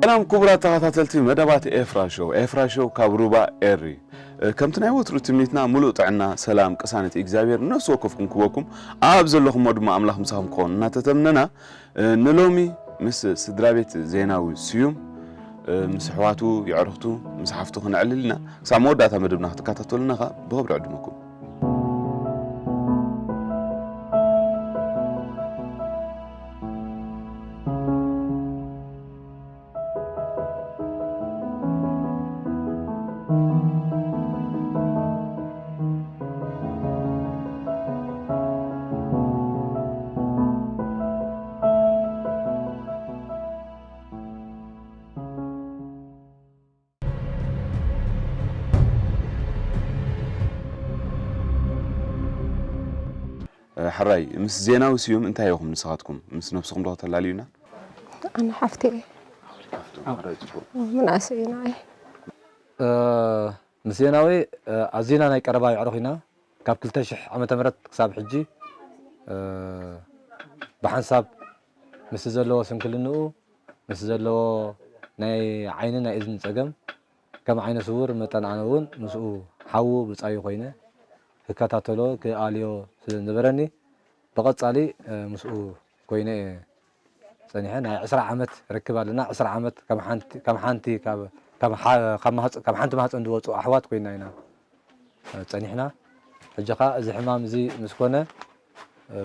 ሰላም ክቡራት ተኸታተልቲ መደባት ኤፍራ ሾው። ኤፍራ ሾው ካብ ሩባ ኤሪ። እ፣ ከምቲ ናይ ወትሩ ትምኒትና ምሉእ ጥዕና፣ ሰላም፣ ቅሳነት እግዚኣብሔር ነፍሲ ወከፍኩም ክበኩም፣ ኣብ ዘለኹሞ ድማ ኣምላኽ ምሳኹም ክኸውን እናተተምነና፣ እ፣ ንሎሚ ምስ ስድራ ቤት ዜናዊ ስዩም፣ እ፣ ምስ ኣሕዋቱ፣ የዕሩኽቱ፣ ምስ ሓፍቱ ክነዕልል ኢና። ክሳብ መወዳእታ መደብና ክትከታተሉና ኸኣ ብኽብሪ ዕድመኩም። ሕራይ፣ ምስ ዜናዊ ስዩም እንታይ ኢኹም ንስኻትኩም? ምስ ነብስኹም ዶ ከተላልዩና? ኣነ ሓፍቲ እየ። ምንኣሰይ እዩ ንዓይ። እ፣ ምስ ዜናዊ፣ እ፣ ኣዚና ናይ ቀረባ የዕሩኽ ኢና። ካብ ክልተ ሽሕ ዓመተ ምህረት ክሳብ ሕጂ፣ እ፣ ብሓንሳብ ምስ ዘለዎ ስንክልንኡ፣ ምስ ዘለዎ ናይ ዓይኒ ናይ እዝኒ ጸገም፣ ከም ዓይነ ስውር መጠን ኣነ እውን ምስኡ ሓዉ ብጻዩ ኮይነ ክከታተሎ ክኣልዮ ስለ ዝነበረኒ፣ ብቐጻሊ፣ እ፣ ምስኡ ኮይነ እየ ጸኒሐ። ናይ ዕስራ ዓመት ርክብ ኣለና። ዕስራ ዓመት ከም ሓንቲ፣ ከም ሓንቲ፣ ካብ፣ ከም ሓ-፣ ካብ ማህጸ-፣ ካብ ሓንቲ ማህጸን ዝወጹ ኣሕዋት ኮይና ኢና ጸኒሕና። ሕጂ ኸኣ እዚ ሕማም እዚ ምስ ኮነ፣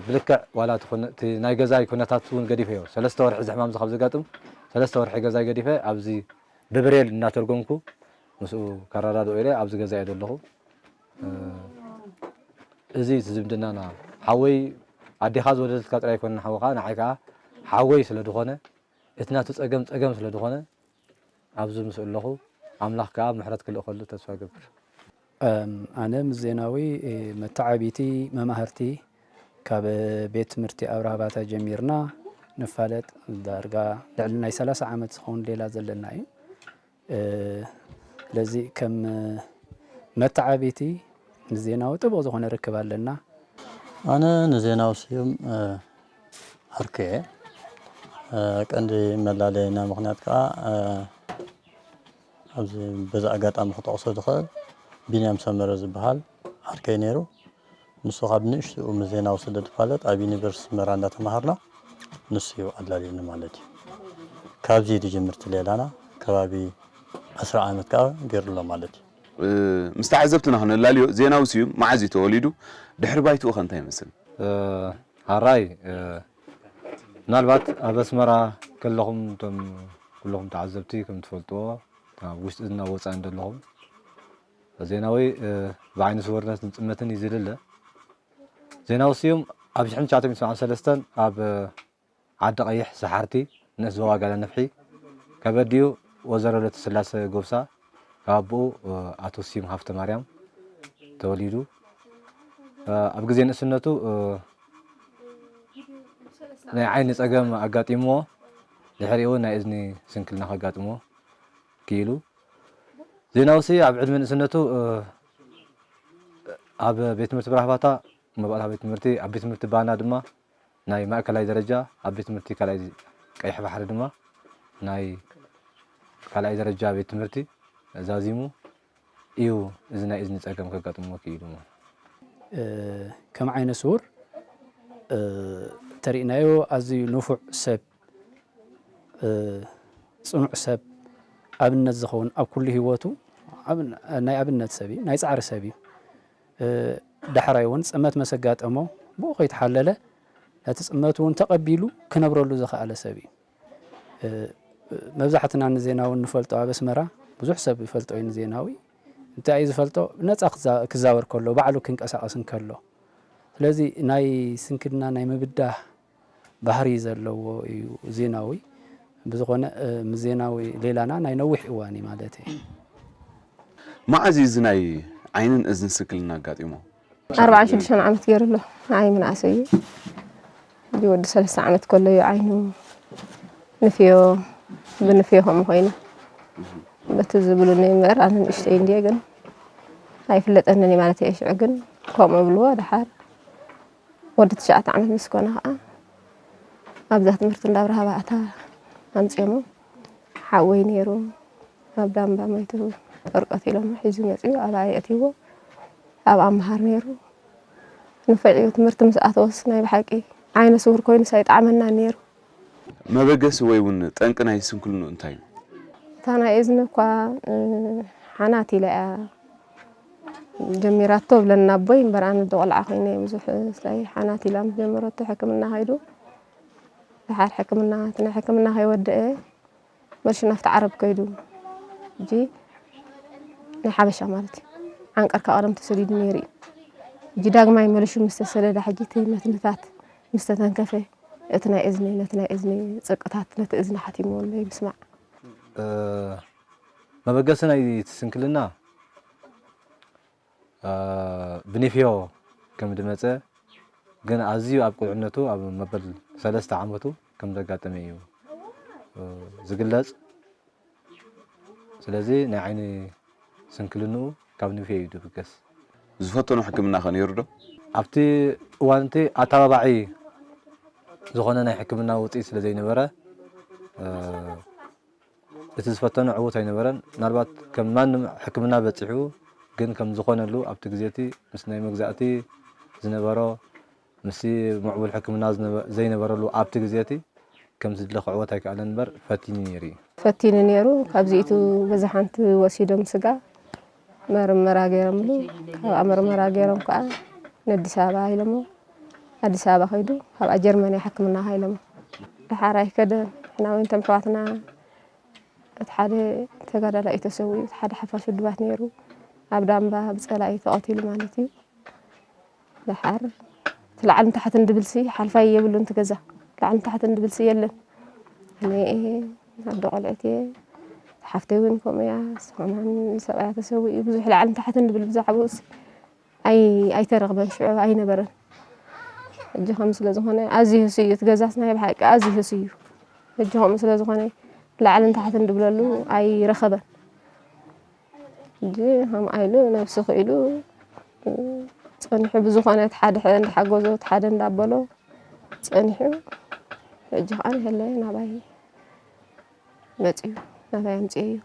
ብልክዕ ዋላ እቲ ኩነ-፣ እቲ ናይ ገዛይ ኩነታት እውን ገዲፈዮ። ሰለስተ ወርሒ እዚ ሕማም እዚ ካብ ዘጋጥም፣ ሰለስተ ወርሒ ገዛይ ገዲፈ፣ ኣብዚ ብብሬል እናተርጎምኩ ምስኡ ከረዳድኦ ኢለ ኣብዚ ገዛ እየ ዘለኹ። እዚ እቲ ዝምድናና፣ ሓወይ ኣዴኻ ዝወለደትካ ጥራይ ኣይኮነን፣ ሓወኻ ንዓይ ከኣ ሓወይ ስለ ዝኾነ፣ እቲ ናቱ ጸገም ጸገም ስለ ዝኾነ፣ ኣብዚ ምስኡ ኣለኹ። ኣምላኽ ከኣ ምሕረት ክልእኸሉ ተስፋ እገብር። እም፣ ኣነ ምስ ዜናዊ፣ እ፣ መተዓቢቲ መማህርቲ ካብ ቤት ትምህርቲ ኣብርሃ ባታ ጀሚርና ንፋለጥ። ዳርጋ ልዕሊ ናይ ሰላሳ ዓመት ዝኸውን ሌላ ዘለና እዩ። እ፣ ስለዚ ከም መተዓቢቲ ንዜናዊ ጥቡቕ ዝኾነ ርክብ ኣለና። ኣነ ንዜናዊ ስዩም፣ እ፣ ዓርከይ እየ። እ፣ ቀንዲ መላለይና ምኽንያት ከኣ፣ እ፣ ኣብዚ በዚ ኣጋጣሚ ክጠቕሶ ዝኽእል ቢንያም ሰመረ ዝበሃል ዓርከይ ነይሩ። ንሱ ካብ ንእሽትኡ ምስ ዜናዊ ስለ ዝፋለጥ ኣብ ዩኒቨርሲቲ ኣስመራ እንዳተማሃርና ንሱ እዩ ኣላልዩኒ ማለት እዩ። ካብዚ እዩ ዝጅምር እቲ ሌላና፣ ከባቢ ዕስራ ዓመት ከኣ ገይሩ ኣሎ ማለት እዩ። እ፣ ምስ ተዓዘብትና ክነላልዮ፣ ዜናዊ ስዩም መዓዝ እዩ ተወሊዱ? ድሕሪ ባይትኡ ከ እንታይ ይመስል? እ፣ ሓራይ፣ እ፣ ምናልባት ኣብ ኣስመራ ከለኹም እቶም ኩልኹም ተዓዘብቲ ከም ትፈልጥዎ፣ ኣብ ውሽጥን ኣብ ወጻእን ዘለኹም፣ ዜናዊ፣ እ፣ ብዓይኒ ስውርነትን ጽልመትን እዩ ዝልለ። ዜናዊ ስዩም ኣብ ሽሕን ትሽዓተ ሚእትን ሰብዓን ሰለስተን ኣብ ዓዲ ቀይሕ ሰሓርቲ ንእስ ዞባ ጋለ ነፍሒ ካብ ኣዲኡ ወይዘሮ ለተስላሰ ጎብሳ ካብ ኣቦኡ ኣቶ ስዩም ሃፍተ ማርያም ተወሊዱ። ኣብ ግዜ ንእስነቱ ናይ ዓይኒ ጸገም ኣጋጢምዎ፣ ድሕሪኡ ናይ እዝኒ ስንክልና ከጋጥሞ ክኢሉ። ዜናውሲ ኣብ ዕድመ ንእስነቱ ኣብ ቤት ትምህርቲ ብራህባታ መባእታ ቤት ትምህርቲ፣ ኣብ ቤት ትምህርቲ ባና ድማ ናይ ማእከላይ ደረጃ፣ ኣብ ቤት ትምህርቲ ካልኣይ ቀይሕ ባሕሪ ድማ ናይ ካልኣይ ደረጃ ቤት ትምህርቲ ዛዚሙ እዩ እዚ ናይ እዝኒ ጸገም ከጋጥሞ ክኢሉ ማለት። እ፣ ከም ዓይነ ስውር፣ እ፣ ተሪእናዮ ኣዝዩ ንፉዕ ሰብ፣ እ፣ ጽኑዕ ሰብ፣ ኣብነት ዝኸውን ኣብ ኩሉ ህይወቱ ኣብ-፣ ናይ ኣብነት ሰብ እዩ፣ ናይ ጻዕሪ ሰብ እዩ። እ፣ ዳሕራይ እውን ጽመት መሰጋጠሞ ብኡ ከይተሓለለ ነቲ ጽመት እውን ተቐቢሉ ክነብረሉ ዝኸኣለ ሰብ እዩ። እ፣ መብዛሕትና ንዜናዊ ንፈልጦ ኣብ ኣስመራ ብዙሕ ሰብ ይፈልጦ እዩ ንዜናዊ። እንታይ እዩ ዝፈልጦ? ነጻ ክዛ-፣ ክዛወር ከሎ፣ ባዕሉ ክንቀሳቐስ እንከሎ። ስለዚ ናይ ስንክልና ናይ ምብዳህ ባህሪ ዘለዎ እዩ ዜናዊ። ብዝኾነ፣ እ፣ ምስ ዜናዊ ሌላና ናይ ነዊሕ እዋን እዩ ማለት እዩ። መዓዝ እዩ እዚ ናይ ዓይንን እዝንን ስንክልና ኣጋጢሞ? ኣርባዓን ሽዱሽተን ዓመት ገይሩ ኣሎ። ንዓይ ምንኣሰይ እዩ። እዚ ወዲ ሰለስተ ዓመት ከሎ እዩ ዓይኑ ንፍዮ፣ ብንፍዮ ከምኡ ኮይኑ። በቲ ዝብሉኒ እምበር ኣነ ንእሽተይ እንድየ ግን ኣይፍለጠንን እዩ ማለት እየ። ሽዑ ግን ከምኡ እብልዎ። ደሓር ወዲ ትሽዓተ ዓመት ምስ ኮነ ኸዓ ኣብዛ ትምህርቲ እንዳ ኣብርሃ ባእታ ኣምፅኦሞ። ሓወይ ነይሩ፣ ኣብ ዳምባ መይቱ፣ ጨርቀት ኢሎም ሒዙ መፅዩ፣ ኣብኣ የእትይዎ። ኣብኣ መሃር ነይሩ። ንፍዕ እዩ፣ ትምህርቲ ምስ ኣተወስ ናይ ብሓቂ ዓይነ ስውር ኮይኑስ ኣይጠዓመናን ነይሩ። መበገሲ ወይ እውን ጠንቂ ናይ ስንክልንኡ እንታይ እዩ? እታ ናይ እዝኒ እኳ፣ እ፣ ሓናት ኢላ እያ ጀሚራቶ ብለና ኣቦይ፣ እምበር ኣነ ዶ ቆልዓ ኮይነ ብዙሕ ስለ ሓናት ኢላ ምስ ጀመረቶ ሕክምና ከይዱ። ደሓር ሕክምና፣ እቲ ናይ ሕክምና ከይወደአ መልሹ ናብቲ ዓረብ ከይዱ። ሕጂ ናይ ሓበሻ ማለት እዩ። ዓንቀርካ ቀደም ተሰዲዱ ነይሩ እዩ። ሕጂ ዳግማይ መልሹ ምስ ተሰደዳ፣ ሕጂ እቲ መትንታት ምስ ተተንከፈ፣ እቲ ናይ እዝኒ፣ ነቲ ናይ እዝኒ ጽቅታት፣ ነቲ እዝኒ ሓቲምዎ ኣሎ ይምስማዕ። እ፣ መበገሲ ናይ እቲ ስንክልና፣ እ፣ ብኒፍዮ ከም ዝመጸ፣ ግን ኣዝዩ ኣብ ቁልዕነቱ፣ ኣብ መበል ሰለስተ ዓመቱ ከም ዘጋጠመ እዩ፣ እ፣ ዝግለጽ። ስለዚ ናይ ዓይኒ ስንክልንኡ ካብ ኒፍዮ እዩ ዝብገስ። ዝፈተኖ ሕክምና ከ ነይሩ ዶ? ኣብቲ እዋን እቲ ኣተባባዒ ዝኾነ ናይ ሕክምና ውፅኢት ስለ ዘይነበረ፣ እ፣ እቲ ዝፈተኖ ዕዉት ኣይነበረን። ምናልባት ከም ማንም ሕክምና በፂሑ፣ ግን ከም ዝኾነሉ ኣብቲ ግዜ እቲ ምስ ናይ መግዛእቲ ዝነበሮ፣ ምስቲ ምዕቡል ሕክምና ዝነበ-፣ ዘይነበረሉ ኣብቲ ግዜ እቲ ከም ዝድለ ክዕወት ኣይከኣለን እምበር ፈቲኑ ነይሩ እዩ። ፈቲኑ ነይሩ። ካብዚኢቱ በዛ ሓንቲ ወሲዶም ስጋ መርመራ ገይሮምሉ። ካብኣ መርመራ ገይሮም ከዓ ንኣዲስ ኣበባ ኢሎሞ፣ ኣዲስ ኣበባ ከይዱ ካብኣ ጀርመን ሕክምና ሃይሎሞ። ደሓር ኣይከደን። ንሕና እውን እቶም ኣሕዋትና፣ እቲ ሓደ ተጋዳላይ እዩ ተሰዊኡ፣ እቲ ሓደ ሓፋሽ ውድባት ነይሩ። ኣብ ዳምባ ብጸላኢ ተቐቲሉ ማለት እዩ። ደሓር እቲ ላዕልን ታሕትን ድብልሲ ሓልፋይ የብሉን፣ እቲ ገዛ ላዕልን ታሕትን ድብልሲ የለን። ኣነ እየ ኣዶ ቆልዕት እየ፣ ሓፍተይ እውን ከምኡ እያ። እሱ ከማን ሰብኣያ ተሰዊኡ፣ ብዙሕ ላዕልን ታሕትን ድብል ብዛዕባኡስ ኣይ-፣ ኣይተረኽበን፣ ሽዑ ኣይነበረን። ሕጂ ከም ስለ ዝኾነ ኣዝዩ ህሱይ እዩ፣ እቲ ገዛስ ናይ ብሓቂ ኣዝዩ ህሱይ እዩ። ሕጂ ከምኡ ስለ ዝኾነ ላዕልን ታሕትን ድብለሉ ኣይረኸበን። ሕጂ ከምኣ ኢሉ ነብሱ ክኢሉ ጸኒሑ፣ ብዝኾነ እቲ ሓደ እንዳሓገዞ፣ እቲ ሓደ እንዳበሎ ጸኒሑ። ሕጂ ከኣ ንህለ ናባይ መጺኡ፣ ናባይ ኣምጺኤዮ።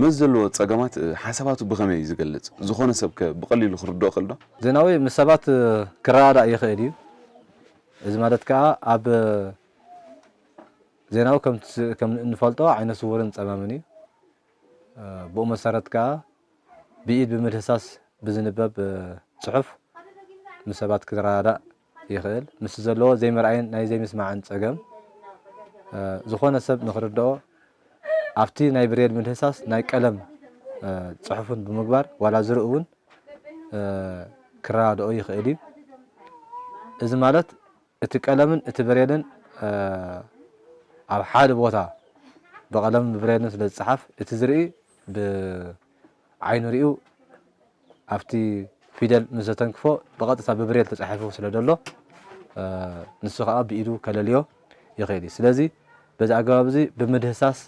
ምስ ዘለዎ ጸገማት፣ እ፣ ሓሳባቱ ብኸመይ እዩ ዝገልጽ? ዝኾነ ሰብ ከ ብቐሊሉ ክርድኦ ይኽእል ዶ? ዜናዊ ምስ ሰባት፣ እ፣ ክረዳዳእ ይኽእል እዩ። እዚ ማለት ከኣ ኣብ፣ እ፣ ዜናዊ ከም ትስ-፣ ከም እንፈልጦ ዓይነ ስውርን ጸማምን እዩ። እ፣ ብኡ መሰረት ከኣ ብኢድ ብምድህሳስ ብዝንበብ፣ እ፣ ጽሑፍ ምስ ሰባት ክረዳዳእ ይኽእል። ምስ ዘለዎ ዘይምርኣይን ናይ ዘይምስማዕን ጸገም፣ እ፣ ዝኾነ ሰብ ንኽርድኦ ኣብቲ ናይ ብሬል ምድህሳስ ናይ ቀለም፣ እ፣ ጽሑፍን ብምግባር ዋላ ዝርኢ እውን፣ እ፣ ክረዳድኦ ይኽእል እዩ። እዚ ማለት እቲ ቀለምን እቲ ብሬልን፣ እ፣ ኣብ ሓደ ቦታ ብቐለምን ብብሬልን ስለ ዝጸሓፍ፣ እቲ ዝርኢ ብዓይኑ ሪኡ ኣብቲ ፊደል ምስ ዘተንክፎ ብቐጥታ ብብሬል ተጻሒፉ ስለ ዘሎ፣ እ፣ ንሱ ኸኣ ብኢዱ ከለልዮ ይኽእል እዩ። ስለዚ በዚ ኣገባብ እዚ ብምድህሳስ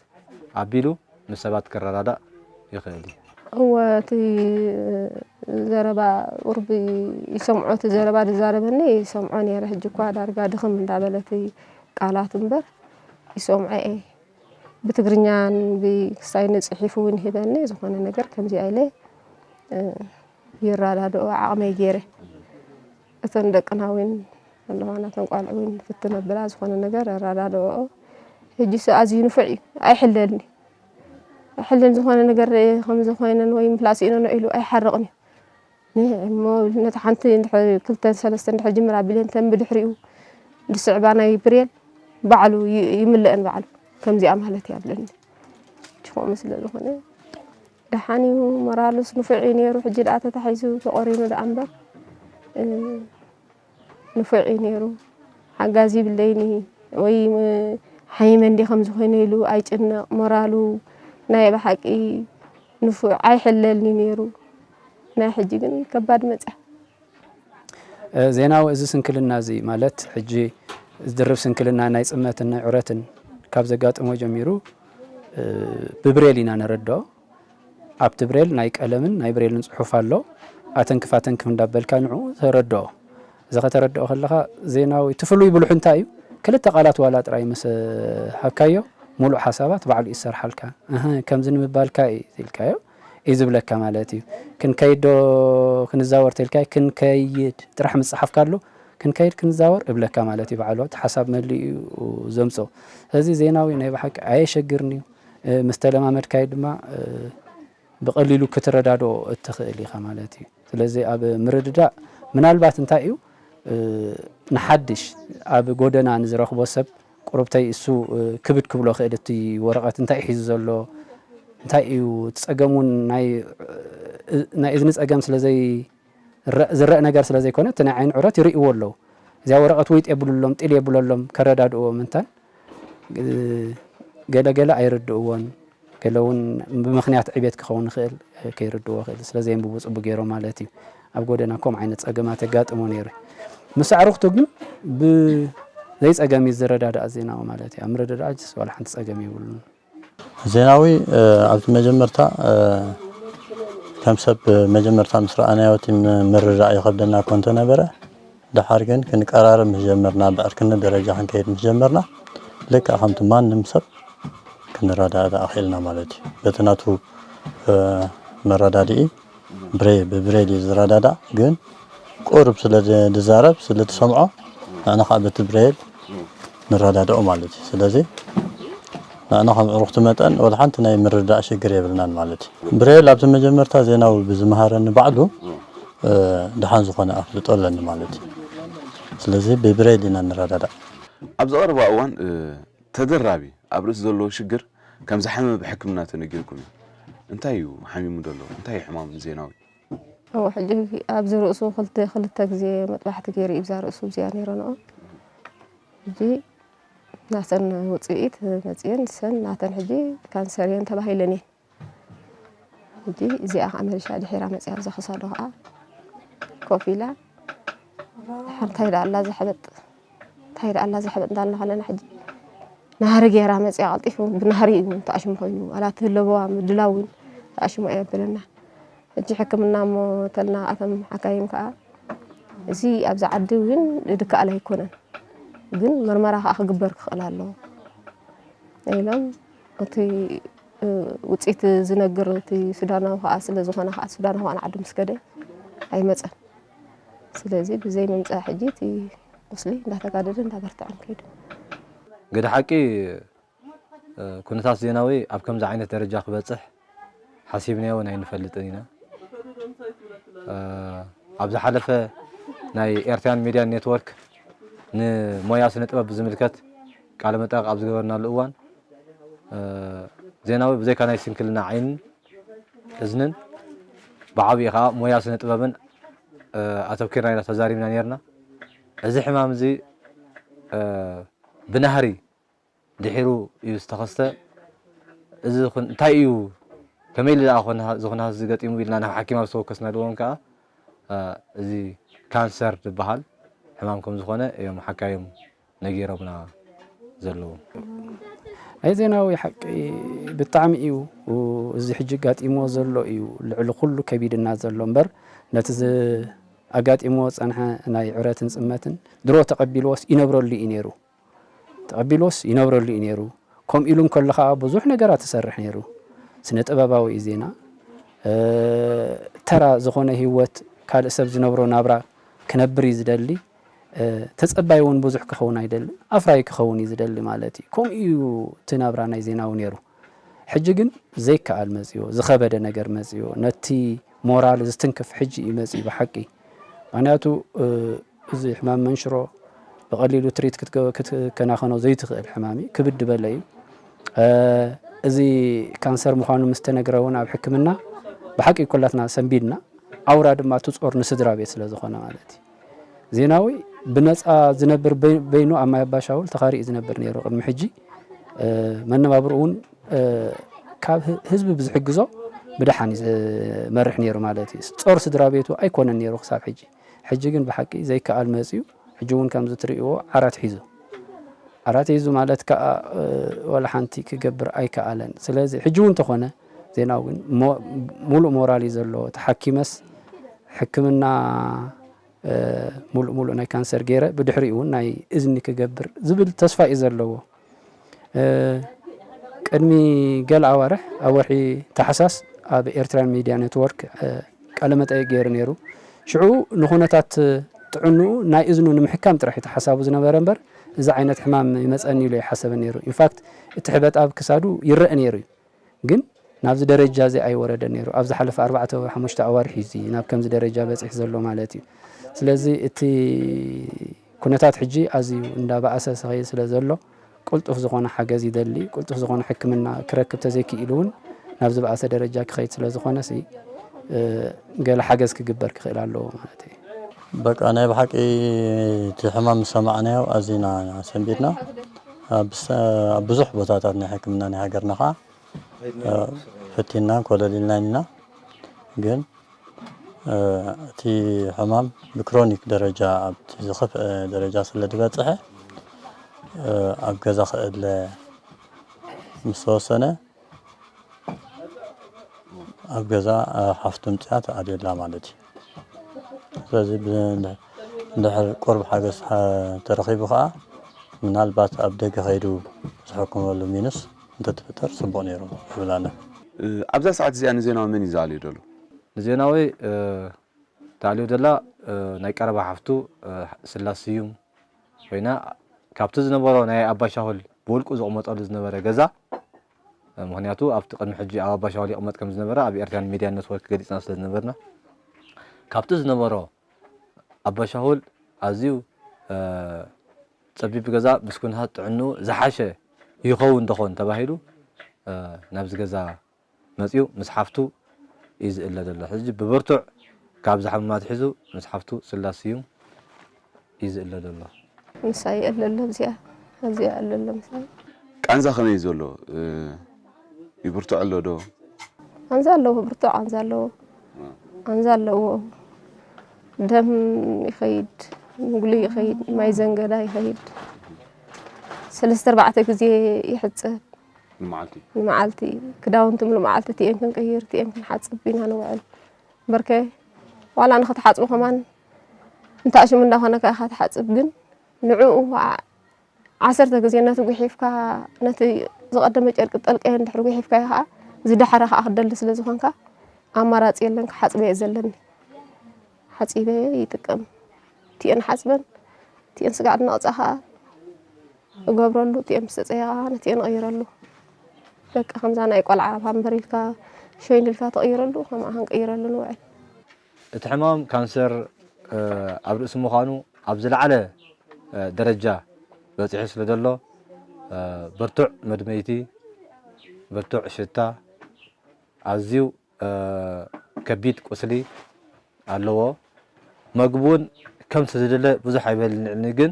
ኣቢሉ ምስ ሰባት ክረዳዳእ ይኽእል እዩ። እወ፣ እቲ ዘረባ ቁሩብ ይሰምዖ፣ እቲ ዘረባ ዝዛረበኒ ይሰምዖ ነይረ። ሕጂ እኳ ዳርጋ ድኽም እንዳበለ እቲ ቃላት እምበር ይሰምዖ እየ። ብትግርኛን ብክስታይ ንጽሒፉ እውን ይህበኒ፣ ዝኾነ ነገር ከምዚኣ ኢለ፣ እ፣ ይረዳድኦ ዓቕመይ ገይረ። እተን ደቅና እውን ኣለዋ፣ ናተን ቋልዑ እውን ፍትን ኣብላ፣ ዝኾነ ነገር ኣረዳድኦ። ሕጂ እሱ ኣዝዩ ንፉዕ እዩ፣ ኣይሕለልን እዩ። ኣይሕለልን፣ ዝኾነ ነገር ከምዚ ኮይነን ወይ ምፍላስ ኢኖ ኢሉ ኣይሓርቕን እዩ። ንዕ እሞ ነቲ ሓንቲ እንድሕር ክልተን ሰለስተን እንድሕር ጅምር ኣቢለን፣ ተን ብድሕሪኡ ዝስዕባ ናይ ብሬል ባዕሉ ይ-፣ ይምልአን ባዕሉ። ከምዚኣ ማለት እያ ኣብለኒ። ከምኡ ስለ ዝኾነ ደሓን እዩ፣ ሞራሉስ ንፉዕ እዩ ነይሩ። ሕጂ ደኣ ተታሒዙ ተቖሪኑ ደኣ እምበር፣ እ፣ ንፉዕ እዩ ነይሩ። ሓጋዚ ይብለይኒ ወይ፣ እ፣ ሓይመ እንዲ ከምዚ ኮይነ ኢሉ ኣይጭነቕ። ሞራሉ ናይ ብሓቂ ንፉዕ ኣይሕለልኒ ነይሩ። ናይ ሕጂ ግን ከባድ መጽያ። እ፣ ዜናዊ፣ እዚ ስንክልና እዚ ማለት ሕጂ ድርብ ስንክልና ናይ ጽመትን ናይ ዑረትን ካብ ዘጋጥሞ ጀሚሩ፣ እ፣ ብብሬል ኢና ነረድኦ። ኣብቲ ብሬል ናይ ቀለምን ናይ ብሬልን ጽሑፍ ኣሎ። ኣተንክፍ ኣተንክፍ እንዳበልካ ንዕኡ ተረድኦ። እዚ ከተረድኦ ከለኻ፣ ዜናዊ፣ እቲ ፍሉይ ብልሑ እንታይ እዩ? ክልተ ቃላት ዋላ ጥራይ ምስ ሃብካዮ፣ ሙሉእ ሓሳባት ባዕሉ እዩ ዝሰርሓልካ። እህ፣ ከምዚ ንምባልካ እዩ ኢልካዮ እዩ ዝብለካ ማለት እዩ። ክንከይድ ዶ ክንዛወር ተልካዮ፣ ክንከይድ ጥራሕ ምጽሓፍካ ኣሎ፣ ክንከይድ ክንዛወር እብለካ ማለት እዩ። ባዕሉ እቲ ሓሳብ መሊኡ እዩ ዘምጽኦ። ስለዚ ዜናዊ ናይ ብሓቂ ኣየሸግርን እዩ። እ፣ ምስ ተለማመድካዮ ድማ፣ እ፣ ብቐሊሉ ክትረዳድኦ እትኽእል ኢኻ ማለት እዩ። ስለዚ ኣብ ምርድዳእ ምናልባት እንታይ እዩ፣ እ፣ ንሓድሽ ኣብ ጎደና ንዝረኽቦ ሰብ ቁሩብተይ እሱ፣ እ፣ ክብድ ክብሎ ክእል እቲ ወረቐት እንታይ እዩ ሒዙ ዘሎ፣ እንታይ እዩ እቲ ጸገም እውን ናይ፣ እ፣ ናይ እዝኒ ጸገም ስለ ዘይ-፣ ዝረእ ነገር ስለ ዘይኮነ እቲ ናይ ዓይኒ ዑረት ይርእይዎ ኣለዉ። እዚኣ ወረቐት ውይጥ የብሉሎም፣ ጢል የብለሎም፣ ከረዳድእዎም እንተን፣ እ፣ ገለ ገለ ኣይርድእዎን፣ ገለ እውን ብምኽንያት ዕቤት ክኸውን ይኽእል፣ እ፣ ከይርድእዎ ይኽእል፣ ስለ ዘየንብቡ ጽቡቅ ገይሮም ማለት እዩ። ኣብ ጎደና ከምኡ ዓይነት ጸገማት የጋጥሞ ነይሩ። ምስ ኣዕሩኽቱ ግን ብዘይ ጸገም እዩ ዝረዳዳእ ዜናዊ ማለት እዩ። ኣብ ምርድዳእ ጅስ ዋላ ሓንቲ ጸገም የብሉን። ዜናዊ፣ እ፣ ኣብቲ መጀመርታ፣ እ፣ ከም ሰብ መጀመርታ ምስ ረኣናዮ እቲ ም-፣ ምርዳእ ይኸብደና እኮ እንተነበረ፣ ደሓር ግን ክንቀራረብ ምስ ጀመርና፣ ብዕርክነት ደረጃ ክንከይድ ምስ ጀመርና፣ ልክዕ ከምቲ ማንም ሰብ ክንረዳዳእ ክኢልና ማለት እዩ። በቲ ናቱ፣ እ፣ መረዳድኢ ብሬ-፣ ብብሬል እዩ ዝረዳዳእ፣ ግን ቁሩብ ስለ ዝ-፣ ዝዛረብ፣ ስለ ትሰምዖ፣ ንሕና ከዓ በቲ ብሬል ንረዳድኦ ማለት እዩ። ስለዚ ንሕና ከም ዕሩኽቲ መጠን ወላ ሓንቲ ናይ ምርዳእ ሽግር የብልናን ማለት እዩ። ብሬል ኣብቲ መጀመርታ ዜናዊ ብዝመሃረኒ ባዕሉ፣ እ፣ ደሓን ዝኾነ ኣፍልጦ ኣለኒ ማለት እዩ። ስለዚ ብብሬል ኢና ንረዳዳእ። ኣብዚ ቀረባ እዋን፣ እ፣ ተደራቢ ኣብ ርእሲ ዘለዎ ሽግር ከም ዝሓመመ ብሕክምና ተነጊርኩም እዩ። እንታይ እዩ ሓሚሙ ዘሎ? እንታይ እዩ ሕማም ዜናዊ? እዎ፣ ሕጂ ኣብዚ ርእሱ ክልተ፣ ክልተ ግዜ መጥባሕቲ ገይሩ እዩ ብዛ ርእሱ እዚኣ ነይረንኦ። ሕጂ ናተን ውፅኢት መፅየን፣ ሰን ናተን ሕጂ ካንሰር እየን ተባሂለን እየን። ሕጂ እዚኣ ከዓ መሊሻ ድሒራ መፅያ፣ ኣብዛ ክሳዱ ከዓ ኮፍ ኢላ፣ ድሓር እንታይ ደኣ ኣላ እዛ ሕበጥ፣ እንታይ ደኣ ኣላ እዛ ሕበጥ እንዳልና ከለና፣ ሕጂ ናህሪ ገይራ መፅያ፣ ቀልጢፉ ብናህሪ እዩ ተኣሽሙ ኮይኑ፣ ዋላ እቲ ለበዋ ምድላው እውን ተኣሽሙ ኣየብለና። ሕጂ ሕክምና እሞ ተልና ኣቶም ሓካይም ከዓ፣ እዚ ኣብዚ ዓዲ እውን ዝከኣል ኣይኮነን፣ ግን መርመራ ከዓ ክግበር ክኽእል ኣለዎ ኢሎም፣ እቲ፣ እ፣ ውፅኢት ዝነግር እቲ ሱዳናዊ ከዓ ስለ ዝኾነ ከዓ፣ ሱዳናዊ ከዓ ንዓዱ ምስ ከደ ኣይመፀን። ስለዚ ብዘይ ምምፃእ ሕጂ እቲ ቁስሊ እንዳተጋደደ እንዳበርትዐን ከይዱ። ገደ ሓቂ፣ እ፣ ኩነታት ዜናዊ ኣብ ከምዚ ዓይነት ደረጃ ክበፅሕ ሓሲብናዮ እውን ኣይንፈልጥን ኢና። እ፣ ኣብ ዝሓለፈ ናይ ኤርትራን ሚድያን ኔትወርክ ንሞያ ስነ ጥበብ ብዝምልከት ቃለ መጠይቕ ኣብ ዝገበርናሉ እዋን፣ እ፣ ዜናዊ ብዘይካ ናይ ስንክልና ዓይንን እዝንን ብዓብዪ ከዓ ሞያ ስነ ጥበብን፣ እ፣ ኣተብኪርና ኢና ተዛሪብና ነይርና። እዚ ሕማም እዚ፣ እ፣ ብናህሪ ድሒሩ እዩ ዝተኸስተ። እዚ ኩን-፣ እንታይ እዩ፣ ከመይ ኢሉ ደኣ ኮን-፣ እዚ ኩነታት እዚ ገጢሙ ኢልና ናብ ሓኪም ኣብ ዝተወከስናሉ እዋን ከዓ፣ እ፣ እዚ ካንሰር ዝበሃል ሕማም ከም ዝኾነ እዮም ሓካዮም ነጊሮምና ዘለዉ። ናይ ዜናዊ ሓቂ ብጣዕሚ እዩ፣ እዚ ሕጂ ኣጋጢምዎ ዘሎ እዩ ልዕሊ ኩሉ ከቢድና ዘሎ እምበር፣ ነቲ ዝ-፣ ኣጋጢምዎ ዝጸንሐ ናይ ዕረትን ጽመትን ድሮ ተቐቢልዎስ ይነብረሉ እዩ ነይሩ። ተቐቢልዎስ ይነብረሉ እዩ ነይሩ። ከምኡ ኢሉ እንከሎ ኸኣ ብዙሕ ነገራት ይሰርሕ ነይሩ። ስነ ጥበባዊ እዩ ዜና። እ፣ ተራ ዝኾነ ህይወት ካልእ ሰብ ዝነብሮ ናብራ ክነብር እዩ ዝደሊ። እ፣ ተጸባይ እውን ብዙሕ ክኸውን ኣይደልን። ኣፍራይ ክኸውን እዩ ዝደሊ ማለት እዩ። ከምኡ እዩ እቲ ናብራ ናይ ዜናዊ ነይሩ። ሕጂ ግን ዘይከኣል መጽዮ፣ ዝኸበደ ነገር መጽዮ፣ ነቲ ሞራል ዝትንክፍ ሕጂ እዩ መጽዩ ብሓቂ። ምኽንያቱ፣ እ፣ እዚ ሕማም መንሽሮ ብቐሊሉ ትሪት ክትገ-፣ ክትከናኸኖ ዘይትኽእል ሕማም እዩ። ክብድ ዝበለ እዩ። እ፣ እዚ ካንሰር ምዃኑ ምስ ተነግረ እውን ኣብ ሕክምና ብሓቂ ኩላትና ሰንቢድና። ኣውራ ድማ እቲ ጾር ንስድራ ቤት ስለ ዝኾነ ማለት እዩ። ዜናዊ ብነጻ ዝነብር በይ-፣ በይኑ ኣብ ማይ ኣባሻውል ተኻሪኡ ዝነብር ነይሩ ቅድሚ ሕጂ። እ፣ መነባብርኡ እውን፣ እ፣ ካብ ህ-፣ ህዝቢ ብዝሕግዞ ብደሓን እዩ ዝመርሕ ነይሩ ማለት እዩ። ጾር ስድራ ቤቱ ኣይኮነን ነይሩ ክሳብ ሕጂ። ሕጂ ግን ብሓቂ ዘይከኣል መጽዩ። ሕጂ እውን ከምዚ ትርእይዎ ዓራት ሒዙ። ዓራት ሒዙ ማለት ከኣ፣ እ፣ ወላ ሓንቲ ክገብር ኣይከኣለን። ስለዚ ሕጂ እውን እንተኾነ ዜናዊ ግን ሞ-፣ ሙሉእ ሞራል እዩ ዘለዎ። ተሓኪመስ ሕክምና፣ እ፣ ሙሉእ ሙሉእ ናይ ካንሰር ገይረ ብድሕሪኡ እውን ናይ እዝኒ ክገብር ዝብል ተስፋ እዩ ዘለዎ። እ፣ ቅድሚ ገለ ኣዋርሕ ኣብ ወርሒ ታሕሳስ ኣብ ኤርትራን ሚድያ ኔትወርክ ቃለ መጠይቅ ገይሩ ነይሩ። ሽዑ ንኹነታት ጥዕንኡ ናይ እዝኑ ንምሕካም ጥራሕ እቲ ሓሳቡ ዝነበረ እምበር እዚ ዓይነት ሕማም ይመፀኒ ኢሉ ኣይሓሰበን ነይሩ። ኢንፋክት እቲ ሕበጥ ኣብ ክሳዱ ይረአ ነይሩ እዩ። ግን ናብዚ ደረጃ እዚ ኣይወረደ ነይሩ። ኣብ ዝሓለፈ ኣርባዕተ ወይ ሓሙሽተ ኣዋርሕ እዩ እዚ ናብ ከምዚ ደረጃ በፂሕ ዘሎ ማለት እዩ። ስለዚ እቲ ኩነታት ሕጂ ኣዝዩ እንዳበኣሰ ስኸይድ ስለ ዘሎ ቅልጡፍ ዝኾነ ሓገዝ ይደሊ። ቅልጡፍ ዝኾነ ሕክምና ክረክብ ተዘይክኢሉ እውን ናብ ዝበኣሰ ደረጃ ክኸይድ ስለ ዝኾነ ሲ ገለ ሓገዝ ክግበር ክኽእል ኣለዎ ማለት እዩ። በቃ ናይ ብሓቂ እቲ ሕማም ዝሰማዕናዮ ኣዚና ሰንቢድና። ኣብ ብዙሕ ቦታታት ናይ ሕክምና ናይ ሃገርና ከዓ ፈቲንናን ኮለል ኢልናን ኢና። ግን እቲ ሕማም ብክሮኒክ ደረጃ ኣብቲ ዝኸፍአ ደረጃ ስለ ዝበፅሐ ኣብ ገዛ ክእለ ምስ ተወሰነ ኣብ ገዛ ሓፍቱ ምፅኣ ትኣልየላ ማለት እዩ። ስለዚ እንድሕር ቁርብ ሓገዝ ተረኺቡ ከዓ ምናልባት ኣብ ደገ ከይዱ ዝሕክመሉ ሚንስ እንተትፍጠር ፅቡቕ ነይሩ ይብል ኣነ። ኣብዛ ሰዓት እዚኣ ንዜናዊ መን እዩ ዝኣልዮ ዘሎ? ንዜናዊ ተኣልዮ ዘላ ናይ ቀረባ ሓፍቱ ስላስ ስዩም ኮይና፣ ካብቲ ዝነበሮ ናይ ኣባ ሻሁል ብውልቁ ዝቕመጠሉ ዝነበረ ገዛ፣ ምኽንያቱ ኣብቲ ቅድሚ ሕጂ ኣብ ኣባ ሻሁል ይቕመጥ ከም ዝነበረ ኣብ ኤርትራን ሚድያን ኔትወርክ ገሊጽና ስለ ዝነበርና፣ ካብቲ ዝነበሮ ኣባ ሻሁል ኣዝዩ ጸቢብ ገዛ ምስ ኩነታት ጥዕንኡ ዝሓሸ ይኸውን ዶኾን ተባሂሉ ናብዚ ገዛ መጺኡ ምስ ሓፍቱ እዩ ዝእለ ዘሎ። ሕጂ ብብርቱዕ ካብ ዝሓምም ኣትሒዙ ምስ ሓፍቱ ስላስ ስዩም እዩ ዝእለ ዘሎ። ምሳይ ይእለ ኣሎ ኣብዚኣ ኣብዚኣ ይእለ ኣሎ ምሳይ። ቃንዛ ከመይ እዩ ዘሎ? ይብርትዖ ኣሎ ዶ? ቃንዛ ኣለዎ፣ ብርቱዕ ቃንዛ ኣለዎ። ቃንዛ ኣለዎ። ደም ይኸይድ፣ ምግሉ ይኸይድ፣ ማይ ዘንገዳ ይኸይድ። ሰለስተ ኣርባዕተ ግዜ ይሕጸብ። ንመዓልቲ ንመዓልቲ ክዳውንቲ ሙሉእ መዓልቲ እቲኤን ክንቅይር እቲኤን ክንሓፅብ ኢና ንውዕል። በርከ ዋላ ንክትሓፅቡ ከማን እንታሽሙ እንዳኾነካ ኢኻ ትሓፅብ፣ ግን ንዕኡ ከዓ ዓሰርተ ግዜ ነቲ ጉሒፍካ ነቲ ዝቐደመ ጨርቂ ጠልቀዮ እንድሕር ጉሒፍካዮ ከዓ ዝደሓረ ከዓ ክትደሊ ስለ ዝኾንካ ኣማራፂ የለን። ክሓፅበ እየ ዘለኒ ሓፂበ ይጥቀም። እቲኤን ሓፅበን እቲኤን ስጋዕ ድነቕፃ ከዓ እገብረሉ እቲኤን ምስ ተፀየቓ ነቲኤን እቕይረሉ። በቃ ከምዛ ናይ ቆልዓ ፓምበር ኢልካ ሸይን ኢልካ ትቕይረሉ ከምኣ ክንቅይረሉ ንውዕል። እቲ ሕማም ካንሰር ኣብ ርእሲ ምዃኑ ኣብ ዝለዓለ ደረጃ በፂሑ ስለ ዘሎ ብርቱዕ መድመይቲ፣ ብርቱዕ ሽታ፣ ኣዝዩ ከቢድ ቁስሊ ኣለዎ። መግቢ እውን ከምቲ ዝድለ ብዙሕ ኣይበልዕን ግን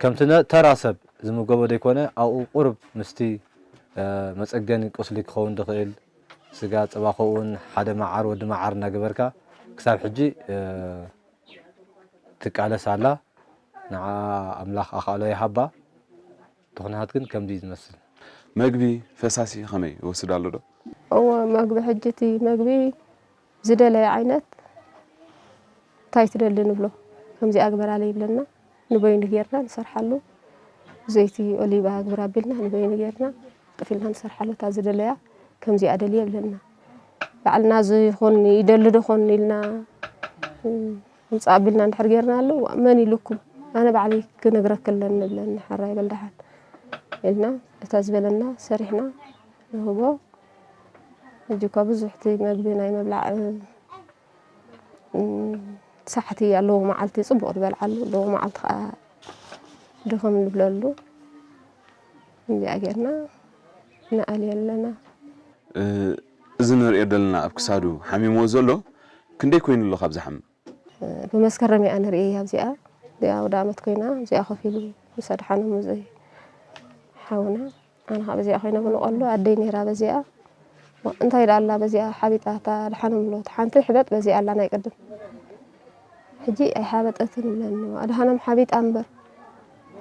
ከምቲ ተራ ሰብ ዝምገቦ ዘይኮነ ኣብኡ ቁሩብ ምስቲ መፀገኒ ቁስሊ ክኸውን ዝኽእል ስጋ፣ ፀባ፣ ከምኡውን ሓደ መዓር፣ ወዲ መዓር እናገበርካ ክሳብ ሕጂ ትቃለስ ኣላ። ንዓ ኣምላኽ ኣኻእሎ ይሃባ። እቲ ኩነታት ግን ከምዚ እዩ ዝመስል። መግቢ፣ ፈሳሲ ከመይ ይወስድ ኣሎ ዶ? እወ፣ መግቢ ሕጂ እቲ መግቢ ዝደለየ ዓይነት እንታይ ትደሊ ንብሎ። ከምዚኣ ግበራለይ ይብለና። ንበይኑ ጌርና ንሰርሓሉ። ዘይቲ ኦሊቫ ግብር ኣቢልና ንበይኑ ጌርና ጥፍ ኢልና ንሰርሓሉ። እታ ዝደለያ ከምዚኣ ደልየ ይብለና። ባዕልና ዝኹን ይደሊ ዶ ኾን ኢልና ምፃእ ኣቢልና እንድሕር ጌርናሉ፣ መን ኢሉኩም? ኣነ ባዕለይ ክነግረኪ ኣለኒ ንብለኒ። ሕራይ በል ደሓን ኢልና እታ ዝበለና ሰሪሕና ንህቦ። ሕጂ እኳ ብዙሕ እቲ መግቢ ናይ ምብላዕ ሳሕቲ ኣለዎ። መዓልቲ ፅቡቕ ዝበልዓሉ ኣለዎ፣ መዓልቲ ከዓ ድኽም ንብለሉ። እንዲኣ ጌርና ንኣልዮ ኣለና። እዚ ንሪኦ ዘለና ኣብ ክሳዱ ሓሚምዎ ዘሎ ክንደይ ኮይኑ ኣሎ ካብ ዝሓምም? ብመስከረም እያ ንርእያ ኣብዚኣ። እዚኣ ኣውደ ኣመት ኮይና ኣብዚኣ ኮፍ ኢሉ ምስ ኣድሓኖም እዚ ሓውና ኣነ ካብ እዚኣ ኮይነ ብንቐሎ ኣደይ ነይራ በዚኣ። እንታይ ደኣ ኣላ በዚኣ ሓቢጣ እታ ኣድሓኖም ብሎ ሓንቲ ሕበጥ በዚኣ ኣላ ናይ ቅድም። ሕጂ ኣይሓበጠትን ብለኒ ኣድሓኖም ሓቢጣ እምበር።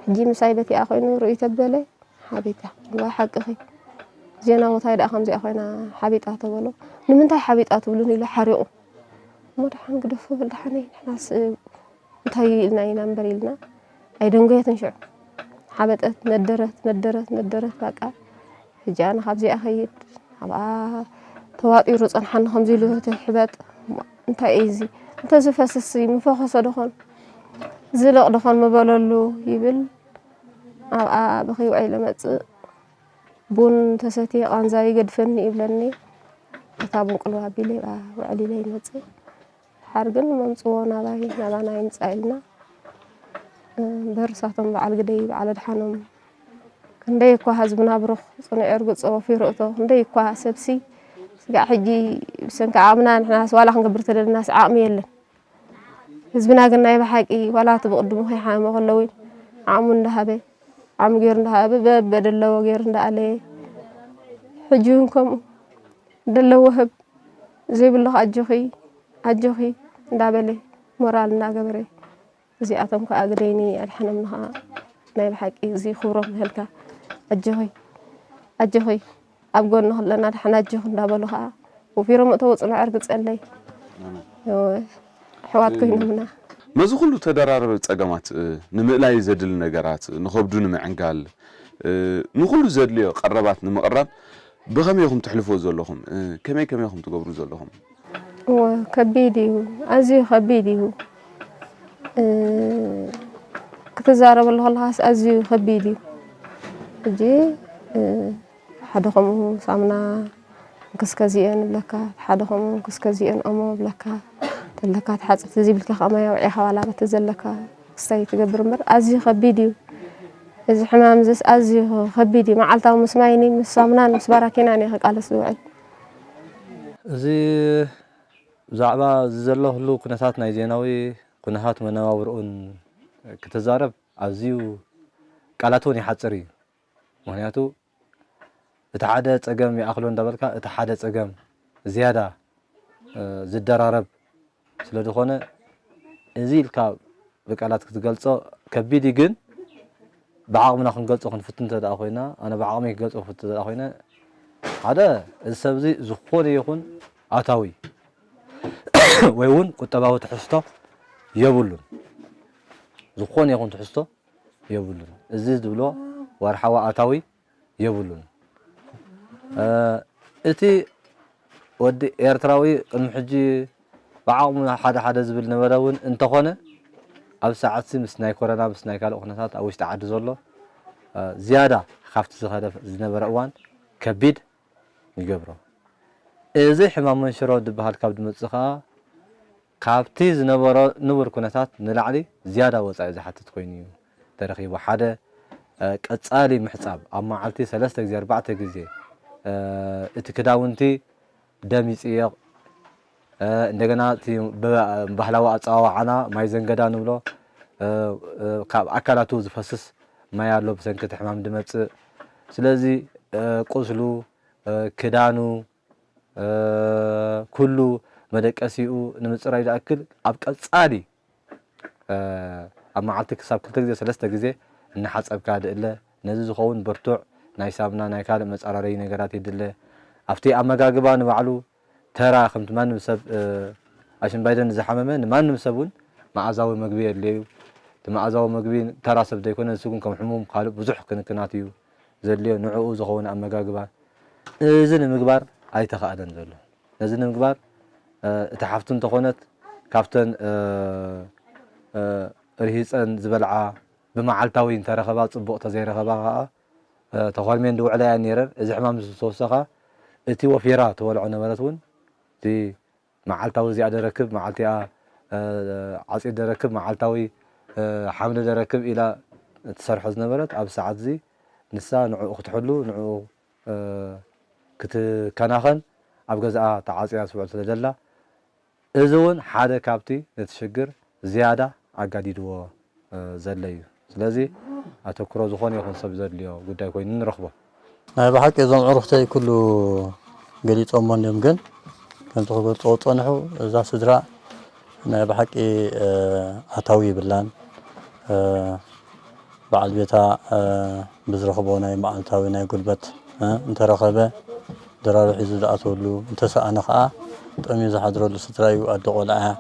ሕጂ ምሳይ በቲኣ ኮይኑ ርእዩ ተበለ ሓቢጣ። እዋ ሓቅኺ ዜናዊ እንታይ ደኣ ከምዚኣ ኮይና ሓቢጣ ተበሎ። ንምንታይ ሓቢጣ ትብሉን ኢሉ ሓሪቑ። እሞ ደሓን ግደፎ በል ደሓነይ ንሕናስ እንታይ ኢልና ኢና እምበር ኢልና ኣይደንጎየትን ሽዑ ሓበጠት ነደረት ነደረት ነደረት በቃ ሕጂ ኣነ ካብዚኣ ኸይድ ኣብኣ ተዋጢሩ ጸንሓኒ ከምዚ ኢሉ ትሕበጥ እንታይ እዩ እዚ እንተዝፈስስ ምፈኸሶ ዶኾን ዝልቕ ዶኾን ምበለሉ ይብል። ኣብኣ ብኺ ውዒለ መጽእ ቡን ተሰትየ ቃንዛ ይገድፈኒ ይብለኒ። እታ ቡን ቅልው ኣቢለ ኣብኣ ውዕል ኢለ ይመጽእ። ሓር ግን መምጽዎ ናባይ ናባና ይምጻእ ኢልና እምበር እሳቶም በዓል ግደይ በዓል ኣድሓኖም ክንደይ እኳ ህዝብና ብሩኽ ጽኑዕ እርግጽ ወፊሩ እቶ ክንደይ እኳ ሰብሲ ስጋዕ ሕጂ ብሰንኪ ዓቕምና ንሕናስ ዋላ ክንገብር ተደልናስ ዓቕሚ የለን። ህዝብና ግን ናይ ብሓቂ ዋላ እቲ ብቕድሙ ከይሓመመ ከለዉ ዓቕሙ እንዳሃበ ዓቕሚ ገይሩ እንዳሃበ በበደለዎ ገይሩ እንዳኣለየ ሕጂ እውን ከምኡ ደለዎ ህብ ዘይብሉ ኣጆኺ ኣጆኺ እንዳበለ ሞራል እንዳገበረ እዚኣቶም ከዓ ግደይኒ ኣድሓኖምኒ ከዓ ናይ ብሓቂ እዚ ክብሮም ይሃልካ ኣጆኺ ኣጆኺ ኣብ ጎንኺ ኣለና ድሓን ኣጆኺ እንዳበሉ ከዓ ወፊሮም እተው ፅኑዕ ዕርግፀለይ ኣሕዋት ኮይኖምና። ነዚ ኩሉ ተደራረበ ጸገማት እ፣ ንምእላይ ዘድሊ ነገራት ንኸብዱ ንምዕንጋል እ፣ ንኹሉ ዘድልዮ ቀረባት ንምቕራብ ብኸመይ ኢኹም ትሕልፍዎ ዘለኹም? እ፣ ከመይ ከመይ ኢኹም ትገብሩ ዘለኹም? እወ ከቢድ እዩ፣ ኣዝዩ ከቢድ እዩ። እ፣ ክትዛረበሉ ከለኻስ ኣዝዩ ከቢድ እዩ። ሕጂ እ፣ ሓደ ከምኡ ሳሙና እንክስከዚኦን ይብለካ፣ ሓደ ከምኡ እንክስከዚኦን ኦሞ ይብለካ፣ ተለካ ትሓጽብ ተዘይብልካ ከኣ ማይ ኣውዒኻ ዋላ በቲ ዘለካ ክስታይ ትገብር እምበር ኣዝዩ ከቢድ እዩ። እዚ ሕማም እዚስ ኣዝዩ ከቢድ እዩ። መዓልታዊ ምስ ማይኒ ምስ ሳሙናን ምስ ባራኪናን እየ ክቃለስ ዝውዕል። እዚ ብዛዕባ እዚ ዘሎ ህልው ኩነታት ናይ ዜናዊ ኩነታት መነባብርኡን ክትዛረብ ኣዝዩ ቃላት እውን ይሓፅር እዩ። ምኽንያቱ እቲ ሓደ ፀገም ይኣኽሎ እንዳበልካ እቲ ሓደ ፀገም ዝያዳ ዝደራረብ ስለ ዝኾነ እዚ ኢልካ ብቃላት ክትገልፆ ከቢድ እዩ። ግን ብዓቕምና ክንገልፆ ክንፍትን እንተ ደኣ ኮይና ኣነ ብዓቕመይ ክገልፆ ክፍትን እንተ ደኣ ኮይነ ሓደ እዚ ሰብ እዚ ዝኾነ ይኹን ኣታዊ ወይ እውን ቁጠባዊ ትሕዝቶ የብሉን። ዝኾነ ይኹን ትሕዝቶ የብሉን። እዚ ዝብሎ ወርሓዊ ኣታዊ የብሉን። እቲ ወዲ ኤርትራዊ ቅድሚ ሕጂ ብዓቕሙ ሓደ ሓደ ዝብል ነበረ እውን እንተኾነ ኣብዚ ሰዓትሲ ምስ ናይ ኮረና ምስ ናይ ካልእ ኩነታት ኣብ ውሽጢ ዓዲ ዘሎ ዝያዳ ካብቲ ዝኸደ ዝነበረ እዋን ከቢድ ይገብሮ። እዚ ሕማም መንሽሮ ዝበሃል ካብ ዝመጽእ ከኣ ካብቲ ዝነበሮ ንቡር ኩነታት ንላዕሊ ዝያዳ ወጻኢ ዝሓትት ኮይኑ እዩ ተረኺቡ። ሓደ ቀጻሊ ምሕጻብ፣ ኣብ መዓልቲ ሰለስተ ግዜ ኣርባዕተ ግዜ እቲ ክዳውንቲ ደም ይጽየቕ፣ እንደገና እቲ ባህላዊ ኣጸዋውዓና ማይ ዘንገዳ ንብሎ ካብ ኣካላቱ ዝፈስስ ማይ ኣሎ ብሰንኪ እቲ ሕማም ዝመጽእ። ስለዚ ቁስሉ፣ ክዳኑ፣ ኩሉ መደቀሲኡ ንምጽራይ ዝኣክል ኣብ ቀጻሊ ኣብ መዓልቲ ክሳብ ክልተ ግዜ ሰለስተ ግዜ እናሓጸብካ ድእለ። ነዚ ዝኸውን ብርቱዕ ናይ ሳምና ናይ ካልእ መጻራረዪ ነገራት የድለ። ኣብቲ ኣመጋግባ ንባዕሉ ተራ ከምቲ ማንም ሰብ ኣሽንባይደን ዝሓመመ ንማንም ሰብ እውን መኣዛዊ መግቢ የድልየዩ። እቲ መኣዛዊ መግቢ ተራ ሰብ ዘይኮነ ንሱ ግን ከም ሕሙም ካልእ ብዙሕ ክንክናት እዩ ዘድልዮ። ንዕኡ ዝኸውን ኣመጋግባ እዚ ንምግባር ኣይተኻእለን ዘሎ። ነዚ ንምግባር እቲ ሓፍቱ እንተኾነት ካብተን ርሂፀን ዝበልዓ ብመዓልታዊ እንተረኸባ ፅቡቕ ተዘይረኸባ ከዓ ተኾርሜን ዝውዕላ እየን ነይረን። እዚ ሕማም ዝተወሰኻ እቲ ወፊራ ትበልዖ ነበረት እውን እቲ መዓልታዊ እዚኣ ደረክብ መዓልቲኣ ዓፂድ ደረክብ መዓልታዊ ሓምሊ ደረክብ ኢላ ትሰርሖ ዝነበረት ኣብ ሰዓት እዚ ንሳ ንዕኡ ክትሕሉ ንዕኡ ክትከናኸን ኣብ ገዛኣ ተዓፅያ ትውዕል ስለዘላ እዚ እውን ሓደ ካብቲ ነቲ ሽግር ዝያዳ ኣጋዲድዎ ዘሎ እዩ። ስለዚ ኣተኩሮ ዝኾነ ይኹን ሰብ ዘድልዮ ጉዳይ ኮይኑ ንረኽቦ። ናይ ብሓቂ እዞም ዕሩኽተይ ኩሉ ገሊፆሞ እንዲዮም ግን ከምቲ ክገልፅዎ ዝፀንሑ እዛ ስድራ ናይ ብሓቂ ኣታዊ ይብላን በዓል ቤታ ብዝረኽቦ ናይ መዓልታዊ ናይ ጉልበት እንተረኸበ ድራሩ ሒዙ ዝኣትወሉ እንተሰኣነ ከዓ ጠምዩ ዝሓድረሉ ስድራ እዩ ኣደ ቆልዓ እያ።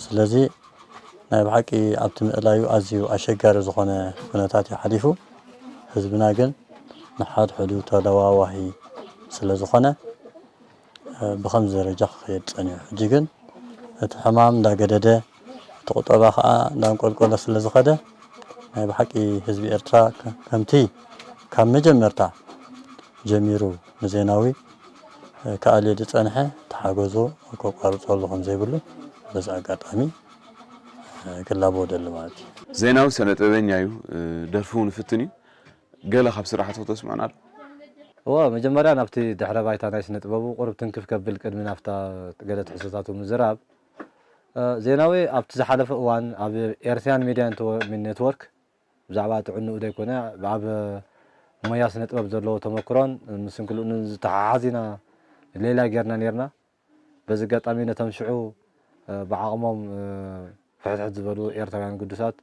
ስለዚ ናይ ብሓቂ ኣብቲ ምእላዩ ኣዝዩ ኣሸጋሪ ዝኾነ ኩነታት እዩ ሓሊፉ። ህዝብና ግን ንሓድሕዱ ተለዋዋሂ ስለ ዝኾነ፣ እ፣ ብኸምዚ ደረጃ ክኸየድ ጸኒሑ። ሕጂ ግን እቲ ሕማም እንዳገደደ፣ እቲ ቁጠባ ከኣ እንዳንቆልቆለ ስለ ዝኸደ፣ ናይ ብሓቂ ህዝቢ ኤርትራ ከ-፣ ከምቲ ካብ መጀመርታ ጀሚሩ ንዜናዊ፣ እ፣ ክኣልዮ ዝጸንሐ ተሓገዞ ከቋርጸሉ ከም ዘይብሉ በዚ ኣጋጣሚ፣ እ፣ ክላቦ ደሊ ማለት እዩ። ዜናዊ ስነ ጥበበኛ እዩ፣ እ፣ ደርፊ እውን ይፍትን እዩ። ገለ ካብ ስራሕቱ ከተስምዑና ዶ? እወ፣ መጀመርያ ናብቲ ድሕረ ባይታ ናይ ስነ ጥበቡ ቁሩብ ትንክፍ ከብል ቅድሚ ናብታ ገለ ትሕዝቶታቱ ምዝራብ፣ እ፣ ዜናዊ ኣብቲ ዝሓለፈ እዋን ኣብ ኤርትራን ሚድያ ኔትወ-፣ ኔትወርክ ብዛዕባ ጥዕንኡ ዘይኮነ፣ ኣብ ሞያ ስነ ጥበብ ዘለዎ ተመክሮን ምስንክልኡን ዝተሓሓዝ ኢና ሌላ ጌርና ኔርና። በዚ ኣጋጣሚ ነቶም ሽዑ፣ እ፣ ብዓቕሞም፣ እ፣ ፍሕትሕት ዝበሉ ኤርትራውያን ግዱሳት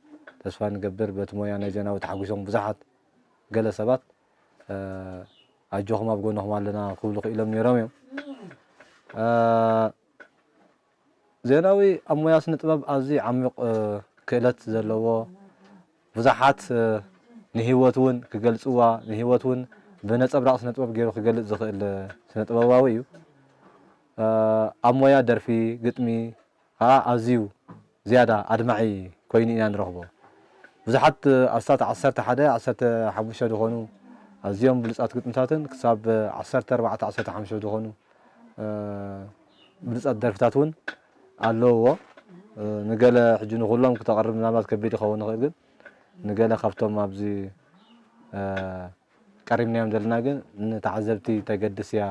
ተስፋ ንገብር በቲ ሞያ ናይ ዜናዊ ተሓጒሶም ብዙሓት ገለ ሰባት፣ እ፣ ኣጆኹም ኣብ ጎንኹም ኣለና ክብሉ ክኢሎም ነይሮም እዮም። እ፣ ዜናዊ ኣብ ሞያ ስነ ጥበብ ኣዝዩ ዓሚቕ፣ እ፣ ክእለት ዘለዎ፣ ብዙሓት፣ እ፣ ንህይወት እውን ክገልጽዋ፣ ንህይወት እውን ብነጸብራቕ ስነ ጥበብ ገይሩ ክገልጽ ዝኽእል፣ እ፣ ስነ ጥበባዊ እዩ። እ፣ ኣብ ሞያ ደርፊ፣ ግጥሚ ከኣ ኣዝዩ ዝያዳ ኣድማዒ ኮይኑ ኢና ንረኽቦ። ብዙሓት፣ እ፣ ኣስታት ዓሰርተ ሓደ፣ ዓሰርተ ሓሙሽተ ዝኾኑ ኣዝዮም ብሉጻት ግጥምታትን ክሳብ ዓሰርተ ኣርባዕተ፣ ዓሰርተ ሓሙሽተ ዝኾኑ፣ እ፣ ብሉጻት ደርፍታት እውን ኣለውዎ። እ፣ ንገለ ሕጂ ንኹሎም ክተቕርብ ምናልባት ከቢድ ይኸውን ይኽእል፣ ግን ንገለ ካብቶም ኣብዚ፣ እ፣ ቀሪብናዮም ዘለና ግን ንተዓዘብቲ ተገድስ እያ